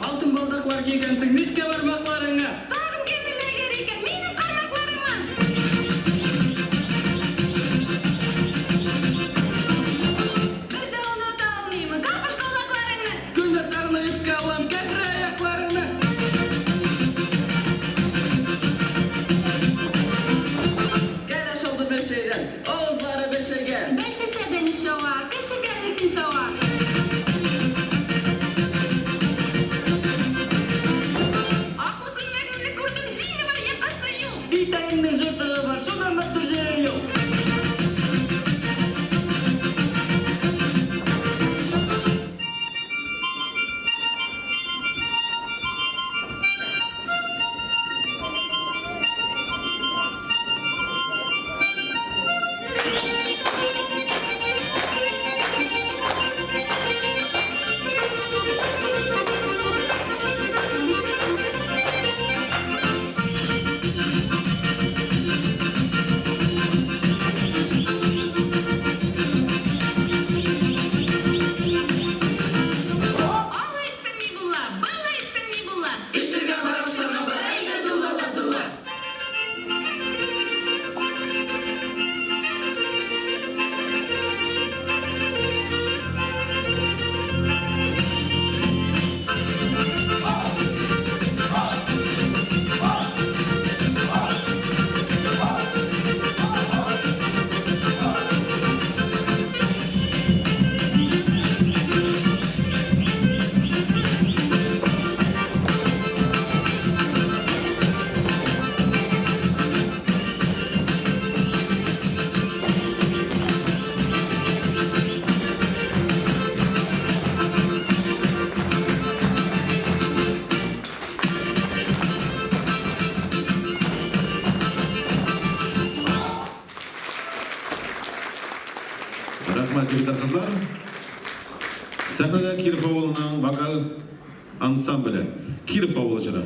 Алтын балдаклар кигәнсең нечкә бармакларыңа. Тагын кем эләгер икән минем кармакларыма? Бер дә оныта алмыйм карбыш колакларыңны. Көн дә сагынып искә алам кәкре аякларыңны. Кәләш алды бер чәйдән, авызлары бирчәйгән. Бәлшәсә дә ничава, кешекәне син сава. Аклы күлмәгеңне күрдем, җиңе бар, якасы юк. Итәгеңнең жыртыгы бар, шуннан матур җире юк. Рәхмәт, егетләр, кызлар. Сәхнәдә Киров авылының вокаль ансамбле. Киров авылы җыры.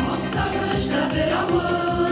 Актанышта бер авыл.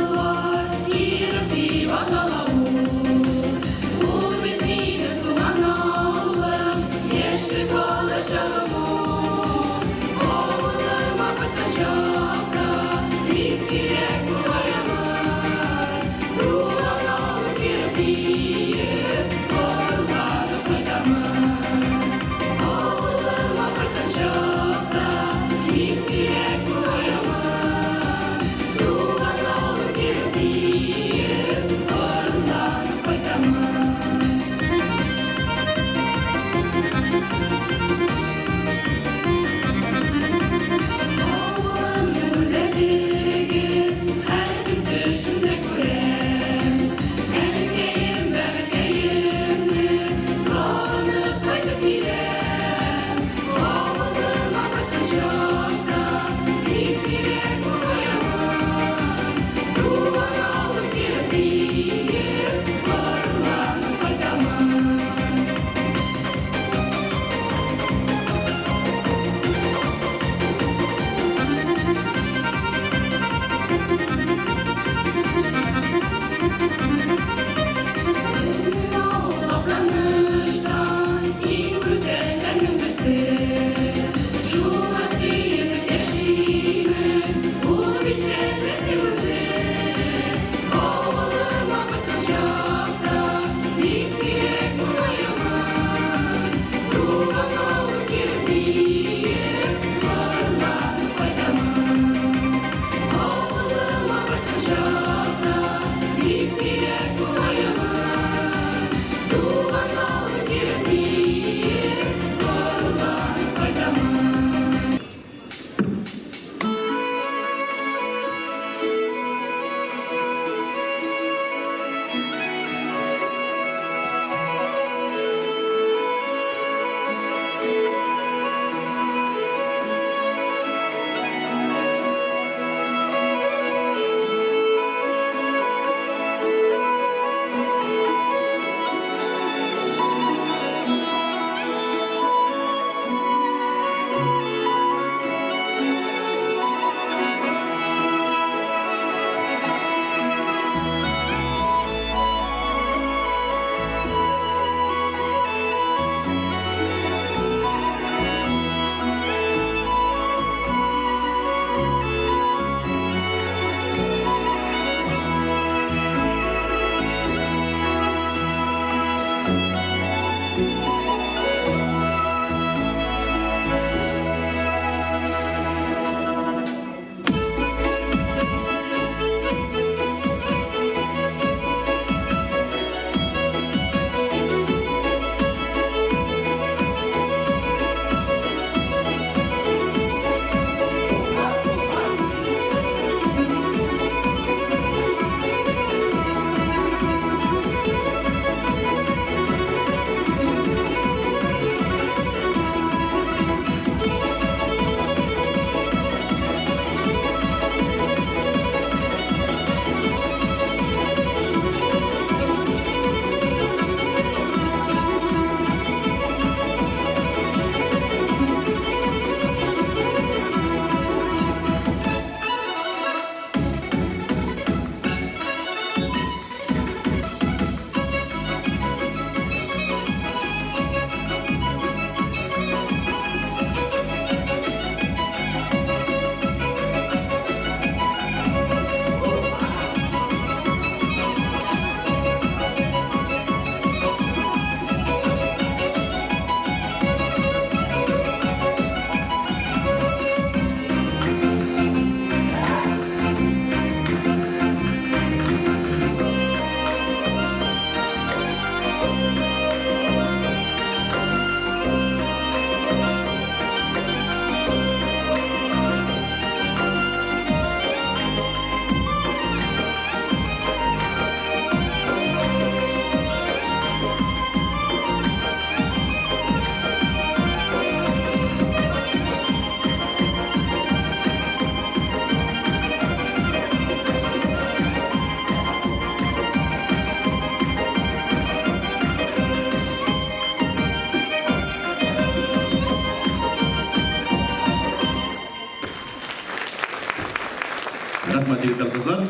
Рәхмәт, егетләр, кызлар.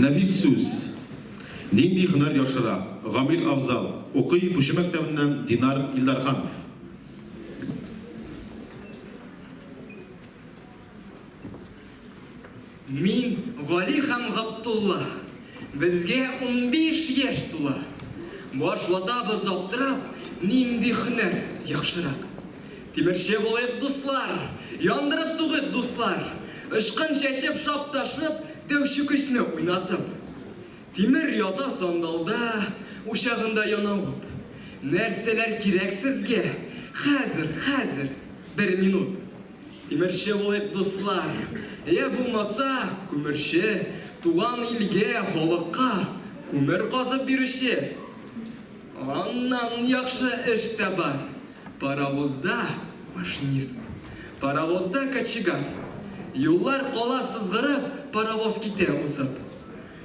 Нәфис сүз. Нинди һөнәр яхшырак? Гамил Афзал. Укый Пучы мәктәбеннән Динар Илдарханов. Мин, Гали һәм Габдулла. Безгә 15 яшь тула. Баш ватабыз аптырап, нинди һөнәр яхшырак? Тимерче булыйк, дуслар, яндырып сугыйк, дуслар! Очкын чәчеп, шап та шоп, дәү чүкечне уйнатып. Тимер ята сандалда, учагында яна ут. Нәрсәләр кирәк сезгә? Хәзер, хәзер, бер минут. Тимерче булыйк, дуслар, йә булмаса, күмерче, туган илгә, халыкка күмер казып бирүче. Аннан яхшы эш тә бар, паровозда машинист, паровозда кочегар. Юллар кала сызгырып, паровоз китә узып.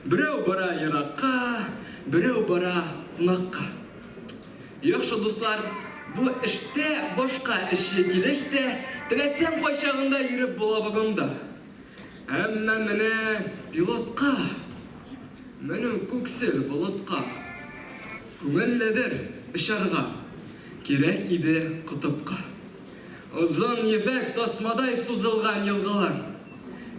Берәү бара еракка, берәү бара кунакка. Яхшы, дуслар, бу эштә башка эшче килеш тә, теләсәң кайчагында йөреп була вагонда. Әмма менә пилотка менү күксел болытка күңелледер, очарга кирәк иде котыпка. Озын ефәк тасмадай сузылган елгалар,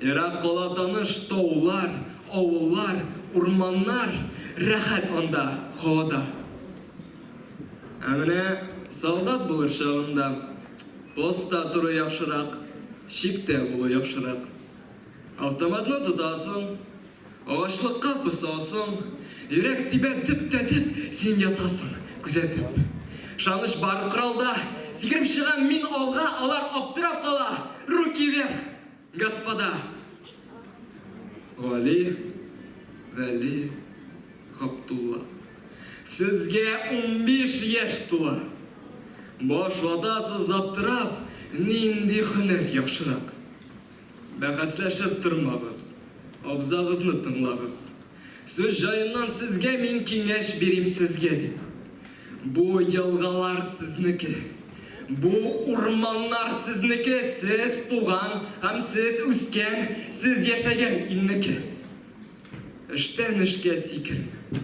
ерак кала таныш таулар, авыллар, урманнар, рәхәт анда һавада. Ә менә солдат булыр чагында постта тору яхшырак, чиктә булу яхшырак. Автоматны тотасың, агачлыкка посасың, йөрәк тибә дөп тә дөп, син ятасың, күзәтеп. Ышаныч бар коралда, сикереп чыгам мин алга, алар аптырап кала, руки вверх, господа! Гали, Вәли, Габдулла. Сезгә 15 яшь тула. Баш ватасыз аптырап, нинди һөнәр яхшырак? Бәхәсләшеп тормагыз, абзагызны тыңлагыз. Сүз җаеннан сезгә мин киңәш бирим сезгә дип. Бу елгалар сезнеке. Бу урманнар сезнеке, сез туган һәм сез үскән, сез яшәгән илнеке. Эштән эшкә сикермә.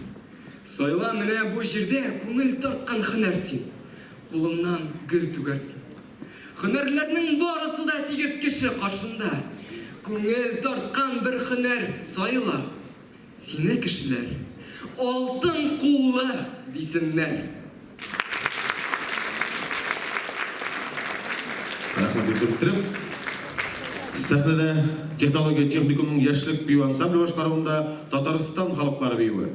Сайла менә бу җирдә күңел тарткан һөнәр син. Кулыңнан гөл түгәрсең. Һөнәрләрнең барысы да тигез кеше каршында. Күңел тарткан бер һөнәр сайла. Сине кешеләр алтын куллы дисеннәр. Рәхмәт бик зур иттереп. Сәхнәдә технология техникумының яшьлек бию ансамбле башкаруында Татарстан халыклары биюе.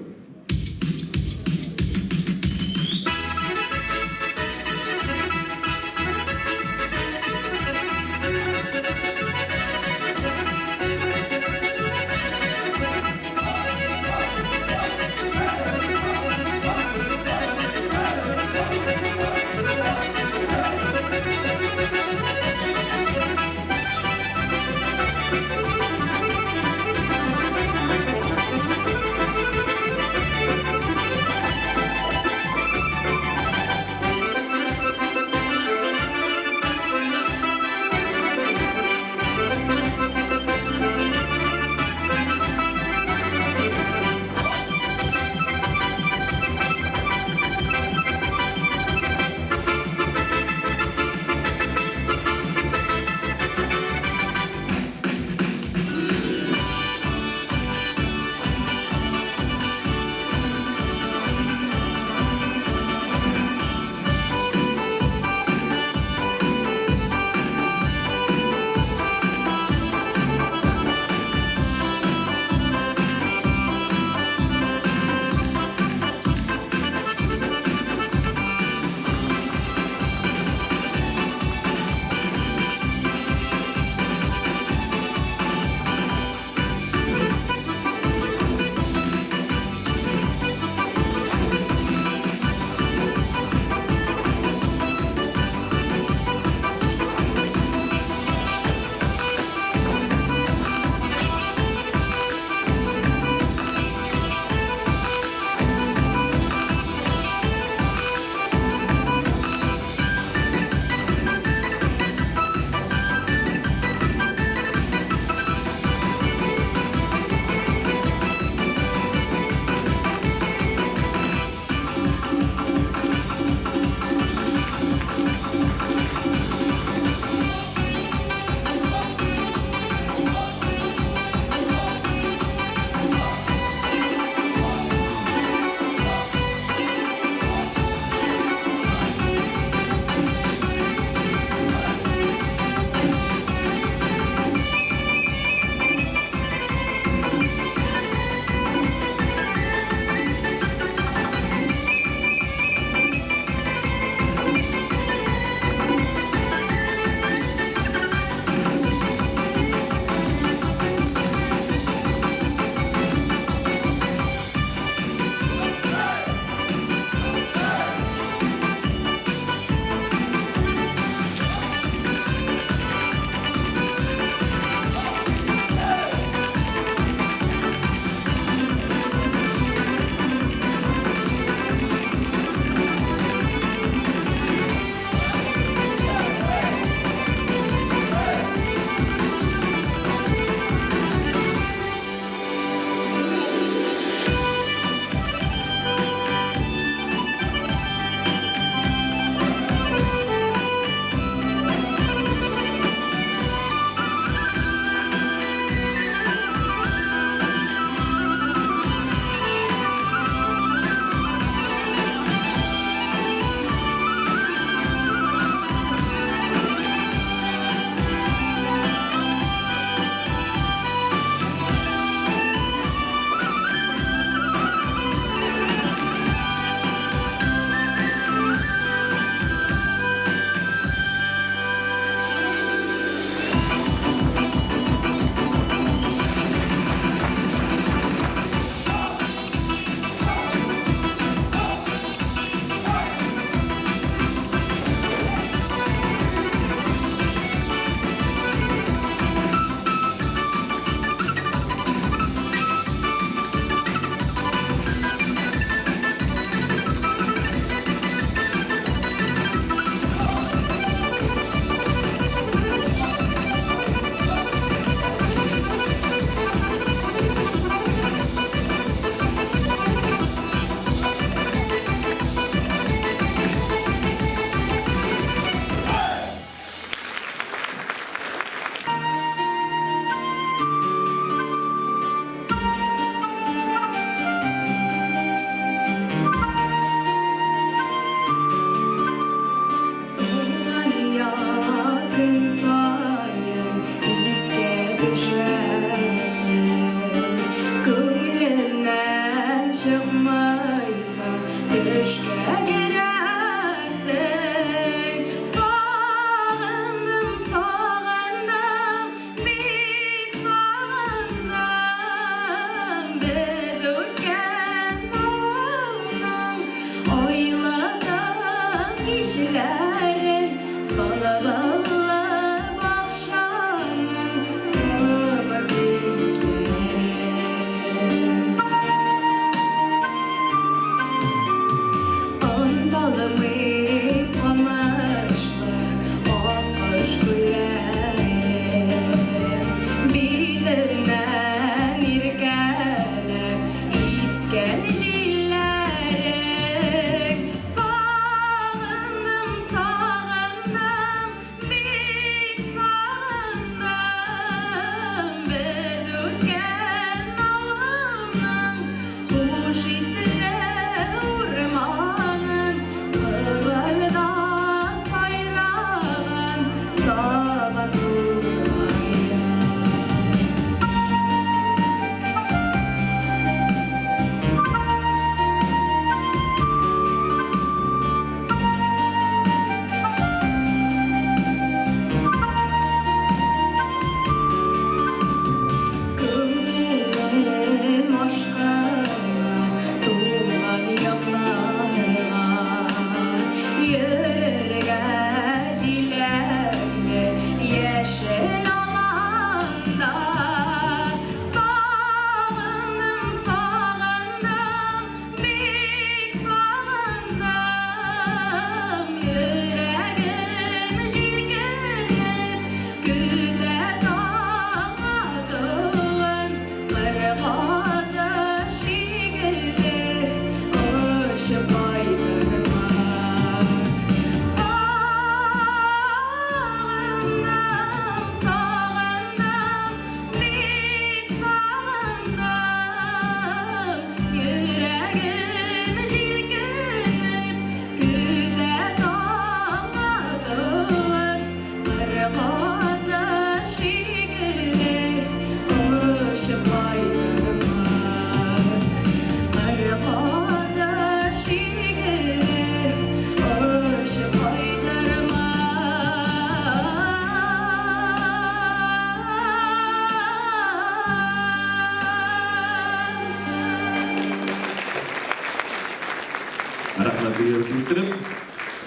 үттереп,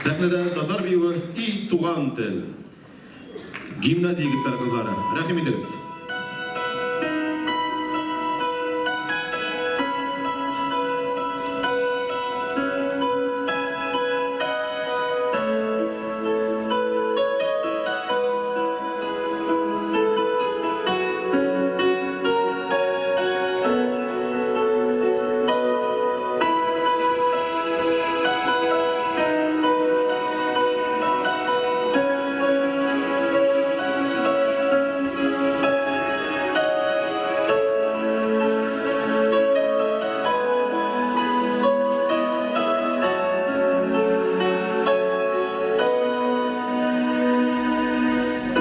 сәхнәдә татар биюе И туган тел. Гимназия егетләре, кызлары, рәхим итегез.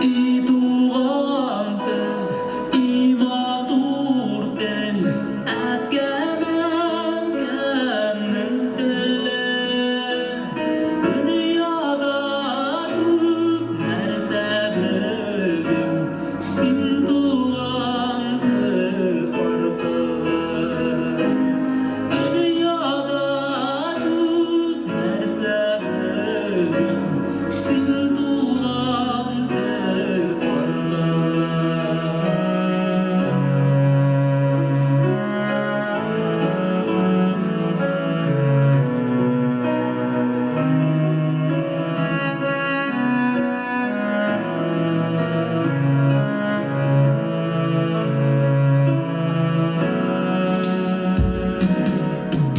И туган тел, и матур тел, әткәм-әнкәмнең теле. Дөньяда күп нәрсә белдем, син туган тел аркылы. Дөньяда күп нәрсә белдем, син туган тел аркылы.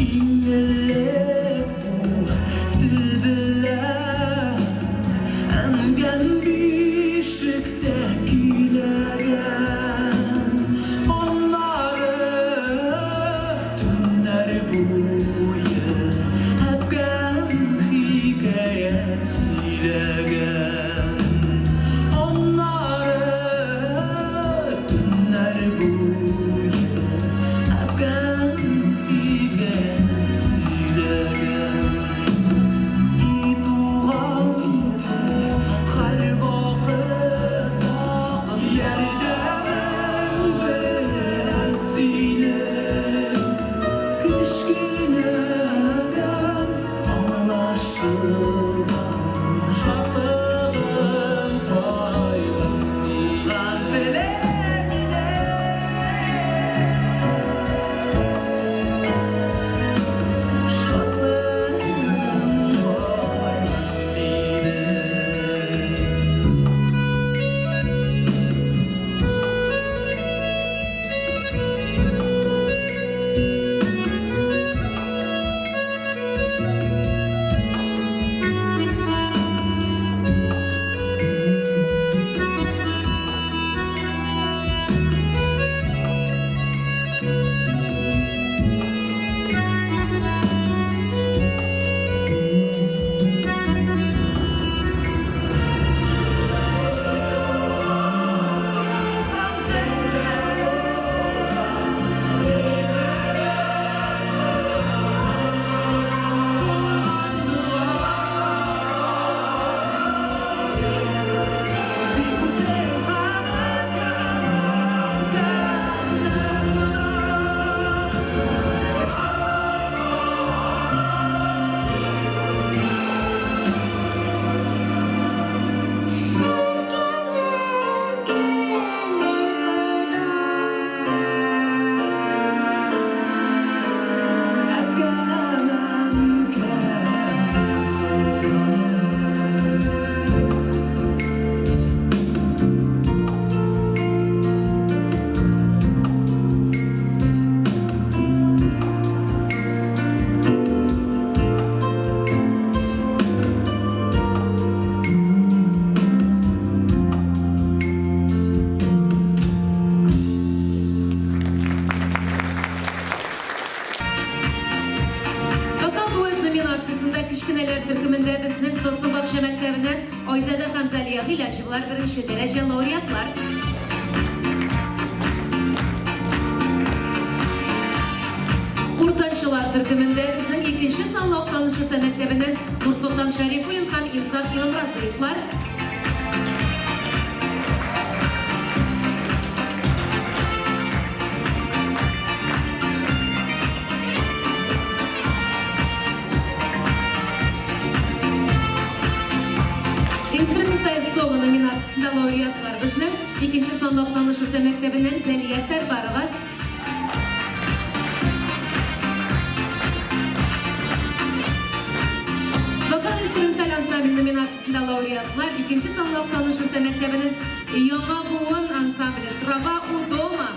Иң элек бу тел белән Әнкәм бишектә көйләгән. Аннары төннәр буе әбкәм хикәят сөйләгән. Аннары төннәр буе әбкәм хикәят сөйләгән. И туган тел, һәрвакыт ярдәмең белән синең. Кечкенәдән аңлашылган шатлыгым, кайгым туган телем минем. Шатлыгым, кайгым минем. Вокал дуэт номинациясендә кечкенәләр төркемендә безнең Тылсым бакча мәктәбеннән Айзадә һәм Залия Гыйләҗевалар беренче дәрәҗә лауреатлар. Уртанчылар төркемендә безнең икенче санлы Актаныш урта мәктәбеннән Нурсолтан Шәрифуллин һәм Инсаф Имамразыевлар. Инструменталь соло номинациясендә лауреатлар безнең икенче санлы Актаныш урта мәктәбеннән Зәлия Сәрварова, Вокал-инструменталь ансамбль номинациясендә лауреатлар икенче санлы Актаныш урта мәктәбенең Яңа буын ансамбле Трава у дома.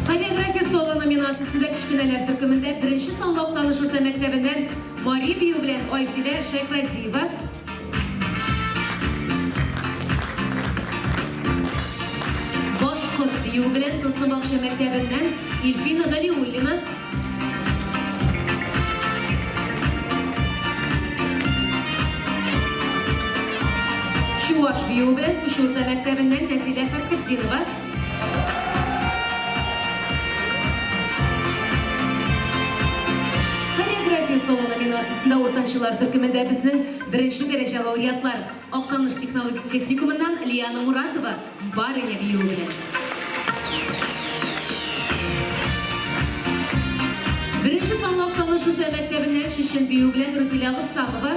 Хореография соло номинациясендә кечкенәләр төркемендә беренче санлы Актаныш урта мәктәбеннән Мари бию белән Айзилә Шәйхразиева. Башкорт биюе белән Тылсым бакча мәктәбеннән Илфина Галиуллина. Чуаш биюе белән Пүче урта мәктәбеннән Нәзилә Фәтхетдинова. Хореография соло номинациясендә уртанчылар төркемендә безнең беренче дәрәҗә лауреатлар Актаныш технологик техникумыннан Лиана Муратова Барыня биюе белән. Беренче санлы Актаныш урта мәктәбеннән Чечен биюе белән Рузилә Гыссамова.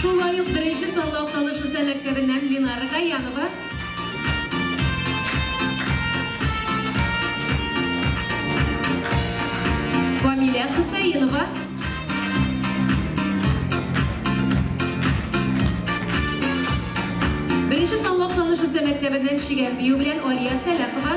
Шулай ук беренче санлы Актаныш урта мәктәбеннән Ленара Гаянова. Камилә Хөсәенова. Беренче санлы Актаныш урта мәктәбеннән Чегән бию белән Алия Сәләхова.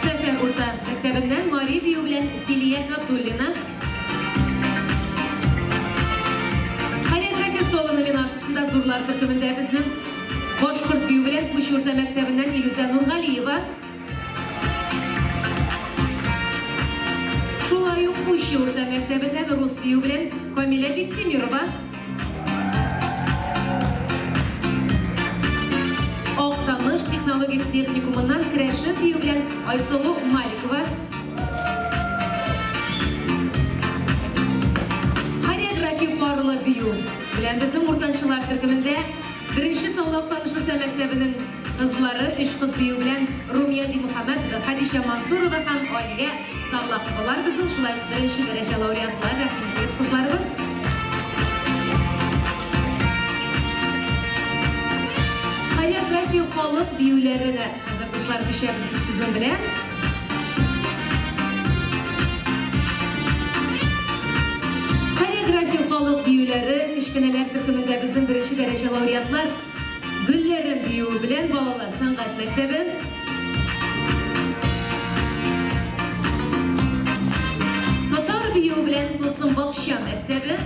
Сәфәр урта мәктәбеннән Мари бию белән Зилия Габдуллина. Хореография соло номинациясендә зурлар төркемендә безнең Башкорт бию белән Пүч урта мәктәбеннән Илүзә Нургалиева. Шулай ук Пүче урта мәктәбеннән рус бию белән Камилә Биктимирова. Актаныш технологик техникумыннан керәшен бию белән Айсылу Маликова. Хореография парлы бию белән безнең уртанчылар төркемендә беренче санлы Актаныш урта мәктәбенең кызлары өч кыз бию белән Румия Димөхәммәтова, Хәдичә Мансурова һәм Алия Саллаховалар безнең шулай ук беренче дәрәҗә лауреатлар, рәхим итегез, кызларыбыз. Хореография халык биюләренә хәзер дуслар күчәбез без сезнең белән. Хореография халык биюләре кечкенәләр төркемендә безнең беренче дәрәҗә лауреатлар Гөлләрем биюе белән балалар сәнгать мәктәбе. Татар биюе белән Тылсым бакча мәктәбе.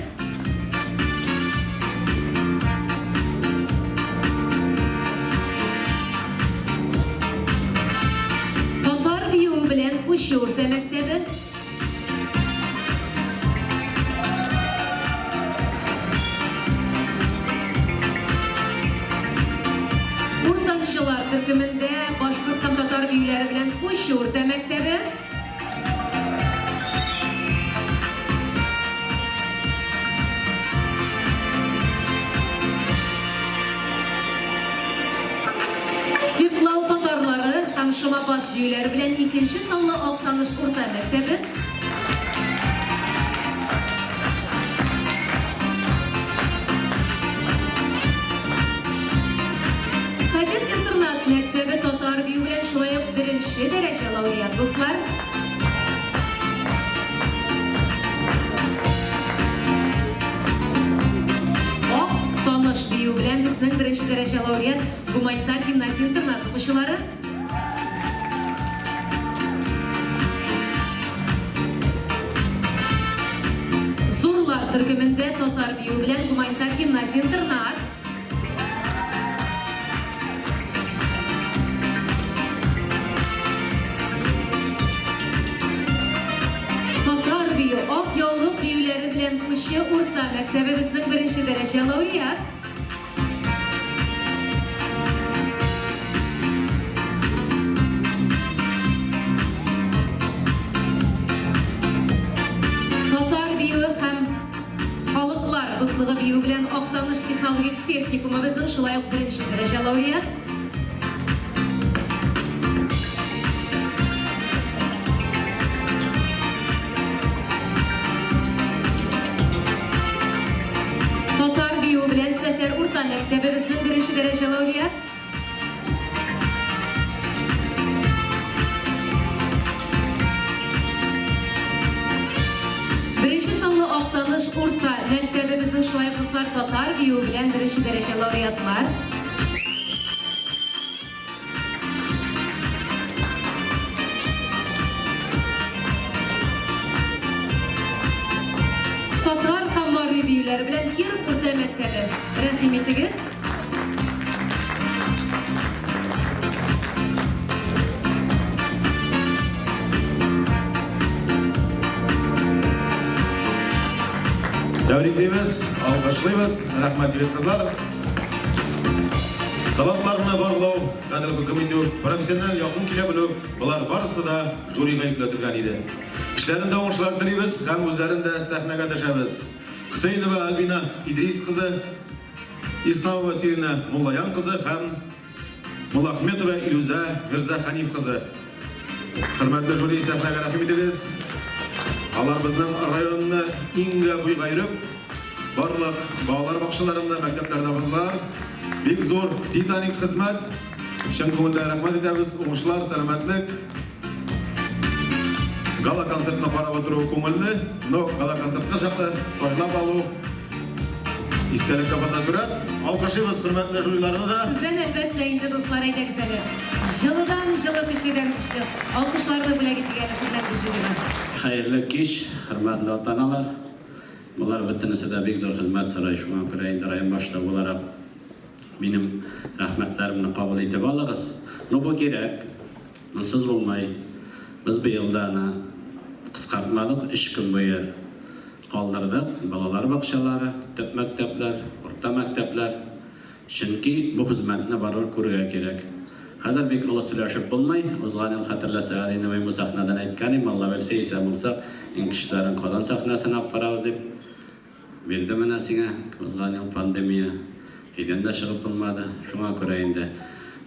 Татар биюе белән Пучы урта мәктәбе. Уртанчылар төркемендә башкорт һәм татар биюләре белән Пучы урта мәктәбе. Свердлау татарлары һәм Шомабас биюләре белән икенче санлы Актаныш урта мәктәбе. Кадет интернат мәктәбе татар бию белән шулай ук беренче дәрәҗә лауреат, дуслар. Ак таныш бию белән безнең беренче дәрәҗә лауреат гуманитар гимназия интернат укучылары. Зурлар төркемендә татар бию белән гуманитар гимназия интернат. Татар бию, ак яулык биюләре белән Кучы урта мәктәбебезнең беренче дәрәҗә лауреат. Татар биюе һәм Халыклар дуслыгы биюе белән Актаныш. технологик техникумы безнең шулай ук беренче дәрәҗә лауреат. Татар биюе белән Сәфәр урта мәктәбебезнең беренче дәрәҗә лауреат. Беренче санлы Актаныш урта мәктәбебезнең шулай ук дуслар татар биюе белән беренче дәрәҗә лауреатлар. Татар һәм мари биюләре белән Киров урта мәктәбе. Рәхим итегез. Тәбриклибез, алкышлыйбыз. Рәхмәт, егет-кызлар. Талантларны барлау, гадел хөкем итү, профессиональ якын килә белү, болар барысы да жюрига йөкләтелгән иде. Эшләрендә уңышлар телибез һәм үзләрен дә сәхнәгә дәшәбез. Хөсәенова Альбина Идрис кызы, Исламова Сирина Муллаян кызы һәм Муллахметова Илүзә Мирзаханиф кызы. Хөрмәтле жюри, сәхнәгә рәхим итегез. Алар безнең районны иңгә буйга йөреп, барлык балалар бакчаларында, мәктәпләрдә булдылар. Бик зур титаник хезмәт. Чын күңелдән рәхмәт итәбез. Уңышлар, сәламәтлек. Гала-концертны карап утыру күңелле, но гала-концертка чаклы сайлап алу Истәлеккә фотосурәт. Алкышлыйбыз хөрмәтле жюриларны да. Сездән, әлбәттә, инде, дуслар, әйдәгез әле, җылыдан җылы, көчледән көчле алкышларны бүләк итик әле хөрмәтле жюрига. Хәерле кич, хөрмәтле ата-аналар. Болар бөтенесе дә бик зур хезмәт сорый, шуңа күрә инде район башлыгы буларак минем рәхмәтләремне кабул итеп алыгыз. Ну, бу кирәк, монсыз булмый. Без быел да аны кыскартмадык, өч көн буе Калдырдык, балалар бакчалары, төп мәктәпләр, урта мәктәпләр. Чөнки бу хезмәтне барыбер күрергә кирәк. Хәзер бик олы сөйләшеп булмый. Узган ел, хәтерләсәгез инде, мин бу сәхнәдән әйткән идем, Алла бирсә, исән булсак, иң көчлеләрен Казан сәхнәсенә алып барабыз дип. Бирде менә сиңа узган ел пандемия. Өйдән дә чыгып булмады. Шуңа күрә инде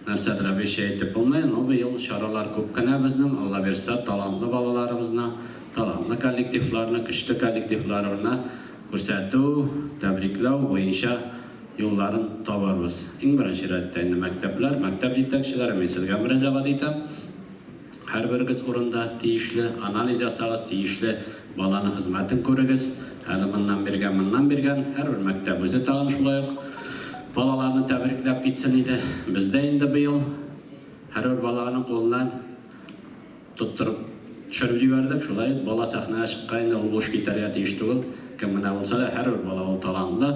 нәрсәдер обещать итеп булмый. Но быел чаралар күп кенә безнең, Алла бирса, талантлы балаларыбызны, талантлы коллективларны, көчле коллективларыбызны күрсәтү, тәбрикләү буенча юлларын табарбыз. Иң беренче рәттә инде мәктәпләр, мәктәп җитәкчеләре, мин сезгә мөрәҗәгать итәм. Һәрберегез урында тиешле анализ ясагыз, тиешле баланың хезмәтен күрегез. Әле моннан биргән, моннан биргән. Һәрбер мәктәп үзе тагын шулай ук балаларны тәбрикләп китсен иде. Без дә инде быел һәрбер баланың кулыннан тоттырып төшереп җибәрдек. Шулай ук бала сәхнәгә чыккан инде ул буш китәргә тиеш түгел. Кем генә булса да, һәрбер бала ул талантлы.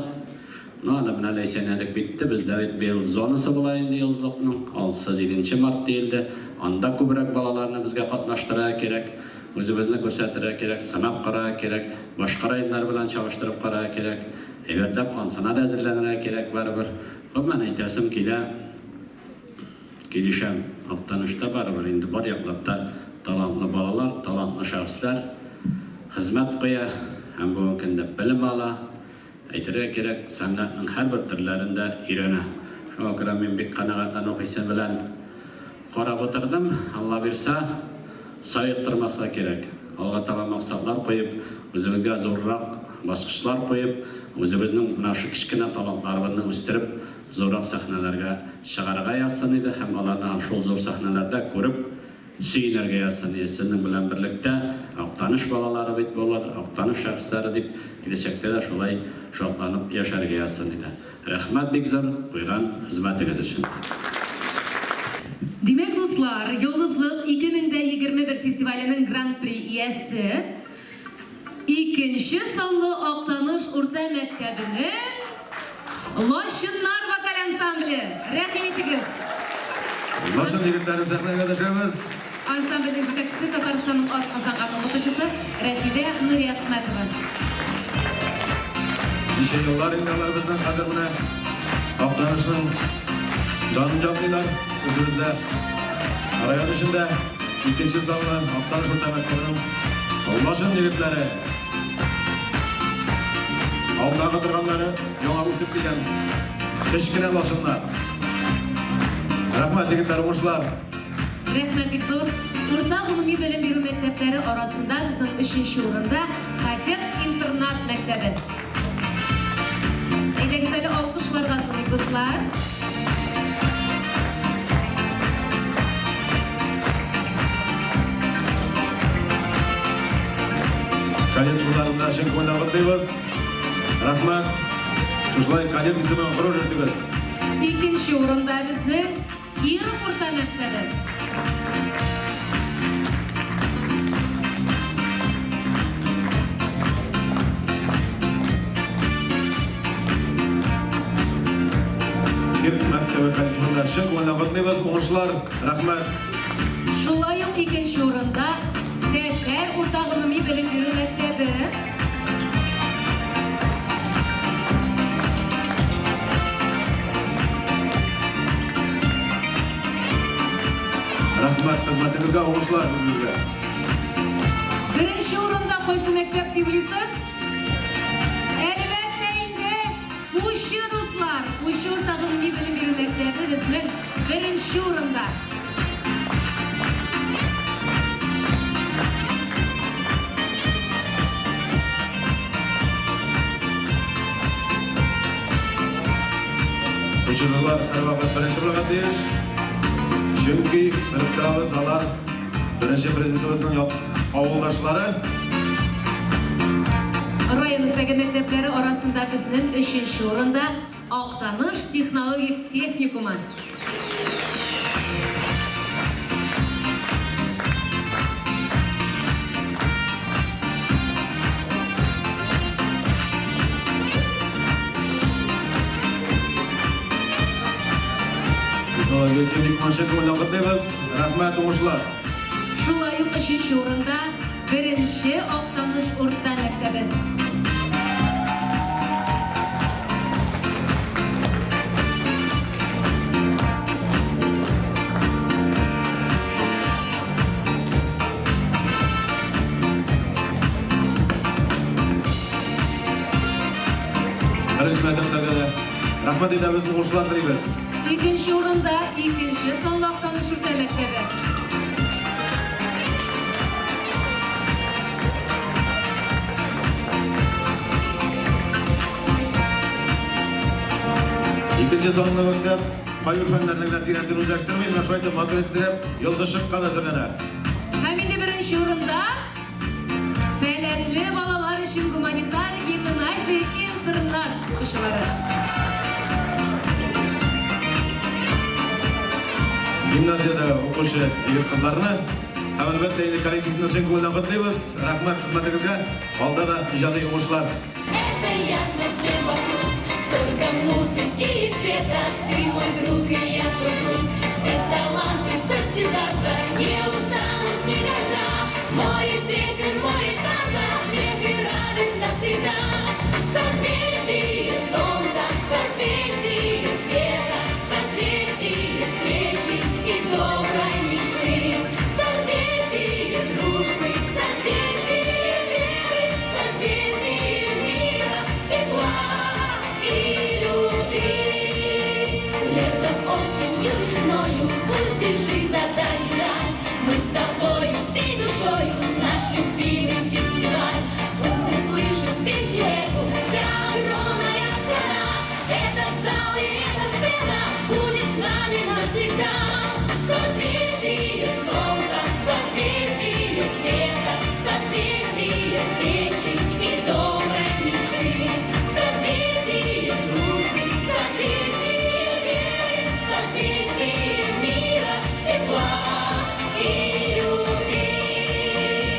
Ну, аны менә Ләйсән элек битте, бездә бит быел зонасы була инде йолдызлыкның, алтысы-җиденче март диелде. Анда күбрәк балаларны безгә катнаштырырга кирәк, үзебезне күрсәтергә кирәк, сынап карарга кирәк, башка районнар белән чагыштырып карарга кирәк. Әйбәтләп ансына да әзерләнергә кирәк барыбер. Гомумән әйтәсем килә, килешәм, Актанышта барыбер инде бар яклап та талантлы балалар, талантлы шәхесләр хезмәт куя һәм бүгенге көндә белем ала. Әйтергә кирәк, сәнгатьнең һәрбер төрләрен дә өйрәнә. Шуңа күрә мин бик канәгатьләнү хисе белән карап утырдым. Алла бирса, саектырмаска кирәк. Алга таба максатлар куеп, үзебезгә зуррак баскычлар куеп, үзебезнең менә шушы кечкенә талантларыбызны үстереп, зуррак сәхнәләргә чыгарырга язсын иде һәм аларны шул зур сәхнәләрдә күреп, Сөенергә язсын иде, сезнең белән берлектә Актаныш балалары бит болар, Актаныш шәхесләре дип, киләчәктә дә шулай шатланып яшәргә язсын иде. Рәхмәт бик зур куйган хезмәтегез өчен. Димәк, дуслар, Йолдызлык 2021 фестиваленең Гран-при иясе, Икенче санлы Актаныш урта мәктәбенең Лачыннар вокаль ансамбле! Рәхим итегез! Лачын егетләре сәхнәгә дәшәбез. Ансамбльнең җитәкчесе Татарстанның атказанган укытучысы Рәфидә Нуриәхмәтова. Ничә еллар инде алар безнең хәзер менә Актанышның данын яклыйлар. Үзебездә район эчендә икенче санлы Актаныш урта мәктәбенең Лачын егетләре. Алдагы торганнары яңа үсеп килгән кечкенә лачыннар. Рәхмәт, егетләр, уңышлар! Рәхмәт бик зур. Урта гомуми белем бирү мәктәпләре арасында безнең өченче урында Кадет интернат мәктәбе. Әйдәгез әле алкышларга тотыйк, дуслар. Кадет кызларын да чын күңелдән котлыйбыз. Рәхмәт. Шушылай кадет исемен горур йөртегез. Икенче урында безнең Киров урта мәктәбе. Киров мәктәбе коллективын да чын күңелдән котлыйбыз. Уңышлар, рәхмәт. Шулай ук икенче урында Сәфәр урта гомуми белем бирү мәктәбе. Рәхмәт хезмәтегезгә, уңышлар үзегезгә. Беренче урында кайсы мәктәп дип уйлыйсыз? Әлбәттә инде, Пучы, дуслар! Пучы урта гомуми белем бирү мәктәбе безнең беренче урында. Пучылылар һәрвакыт беренче булырга тиеш. Чөнки белеп торабыз, алар беренче президентыбызның авылдашлары. Район үзәге мәктәпләре арасында безнең өченче урында Актаныш технологик техникумы. Технология техникумын чын күңелдән котлыйбыз. Рәхмәт, уңышлар. Шулай ук өченче урында беренче Актаныш урта мәктәбе. Беренче мәктәпләргә дә рәхмәт әйтәбез, уңышлар телибез. Икенче урында икенче санлы Актаныш урта мәктәбе. Икенче санлы мәктәп кайбер фәннәрне генә тирәнтен үзләштерми, менә шулай итеп матур иттереп йолдызчыкка да әзерләнә. Һәм инде беренче урында сәләтле балалар өчен гуманитар гимназия интернат укучылары. Гимназиядә укучы егет-кызларны һәм әлбәттә инде коллективны чын күңелдән котлыйбыз. Рәхмәт хезмәтегезгә. Алда да иҗади уңышлар. Это ясно всем вокруг. Столько музыки и света. Ты мой друг, и я твой друг. Здесь таланты состязаться не устанут никогда. Море песен, море танца, смех и радость навсегда. Созвездие солнца, созвездие света, созвездие встречи и доброй мечты. Созвездие дружбы, созвездие веры, созвездие мира, тепла и любви. Летом, осенью, весною пусть бежит за дальний даль. Мы с тобою всей душою наш любимый фестиваль. Пусть услышит песню эту вся огромная страна. Этот зал и эта сцена будет с нами навсегда. Созвездие солнца, созвездие света, созвездие встречи и доброй мечты. Созвездие дружбы, созвездие веры, созвездие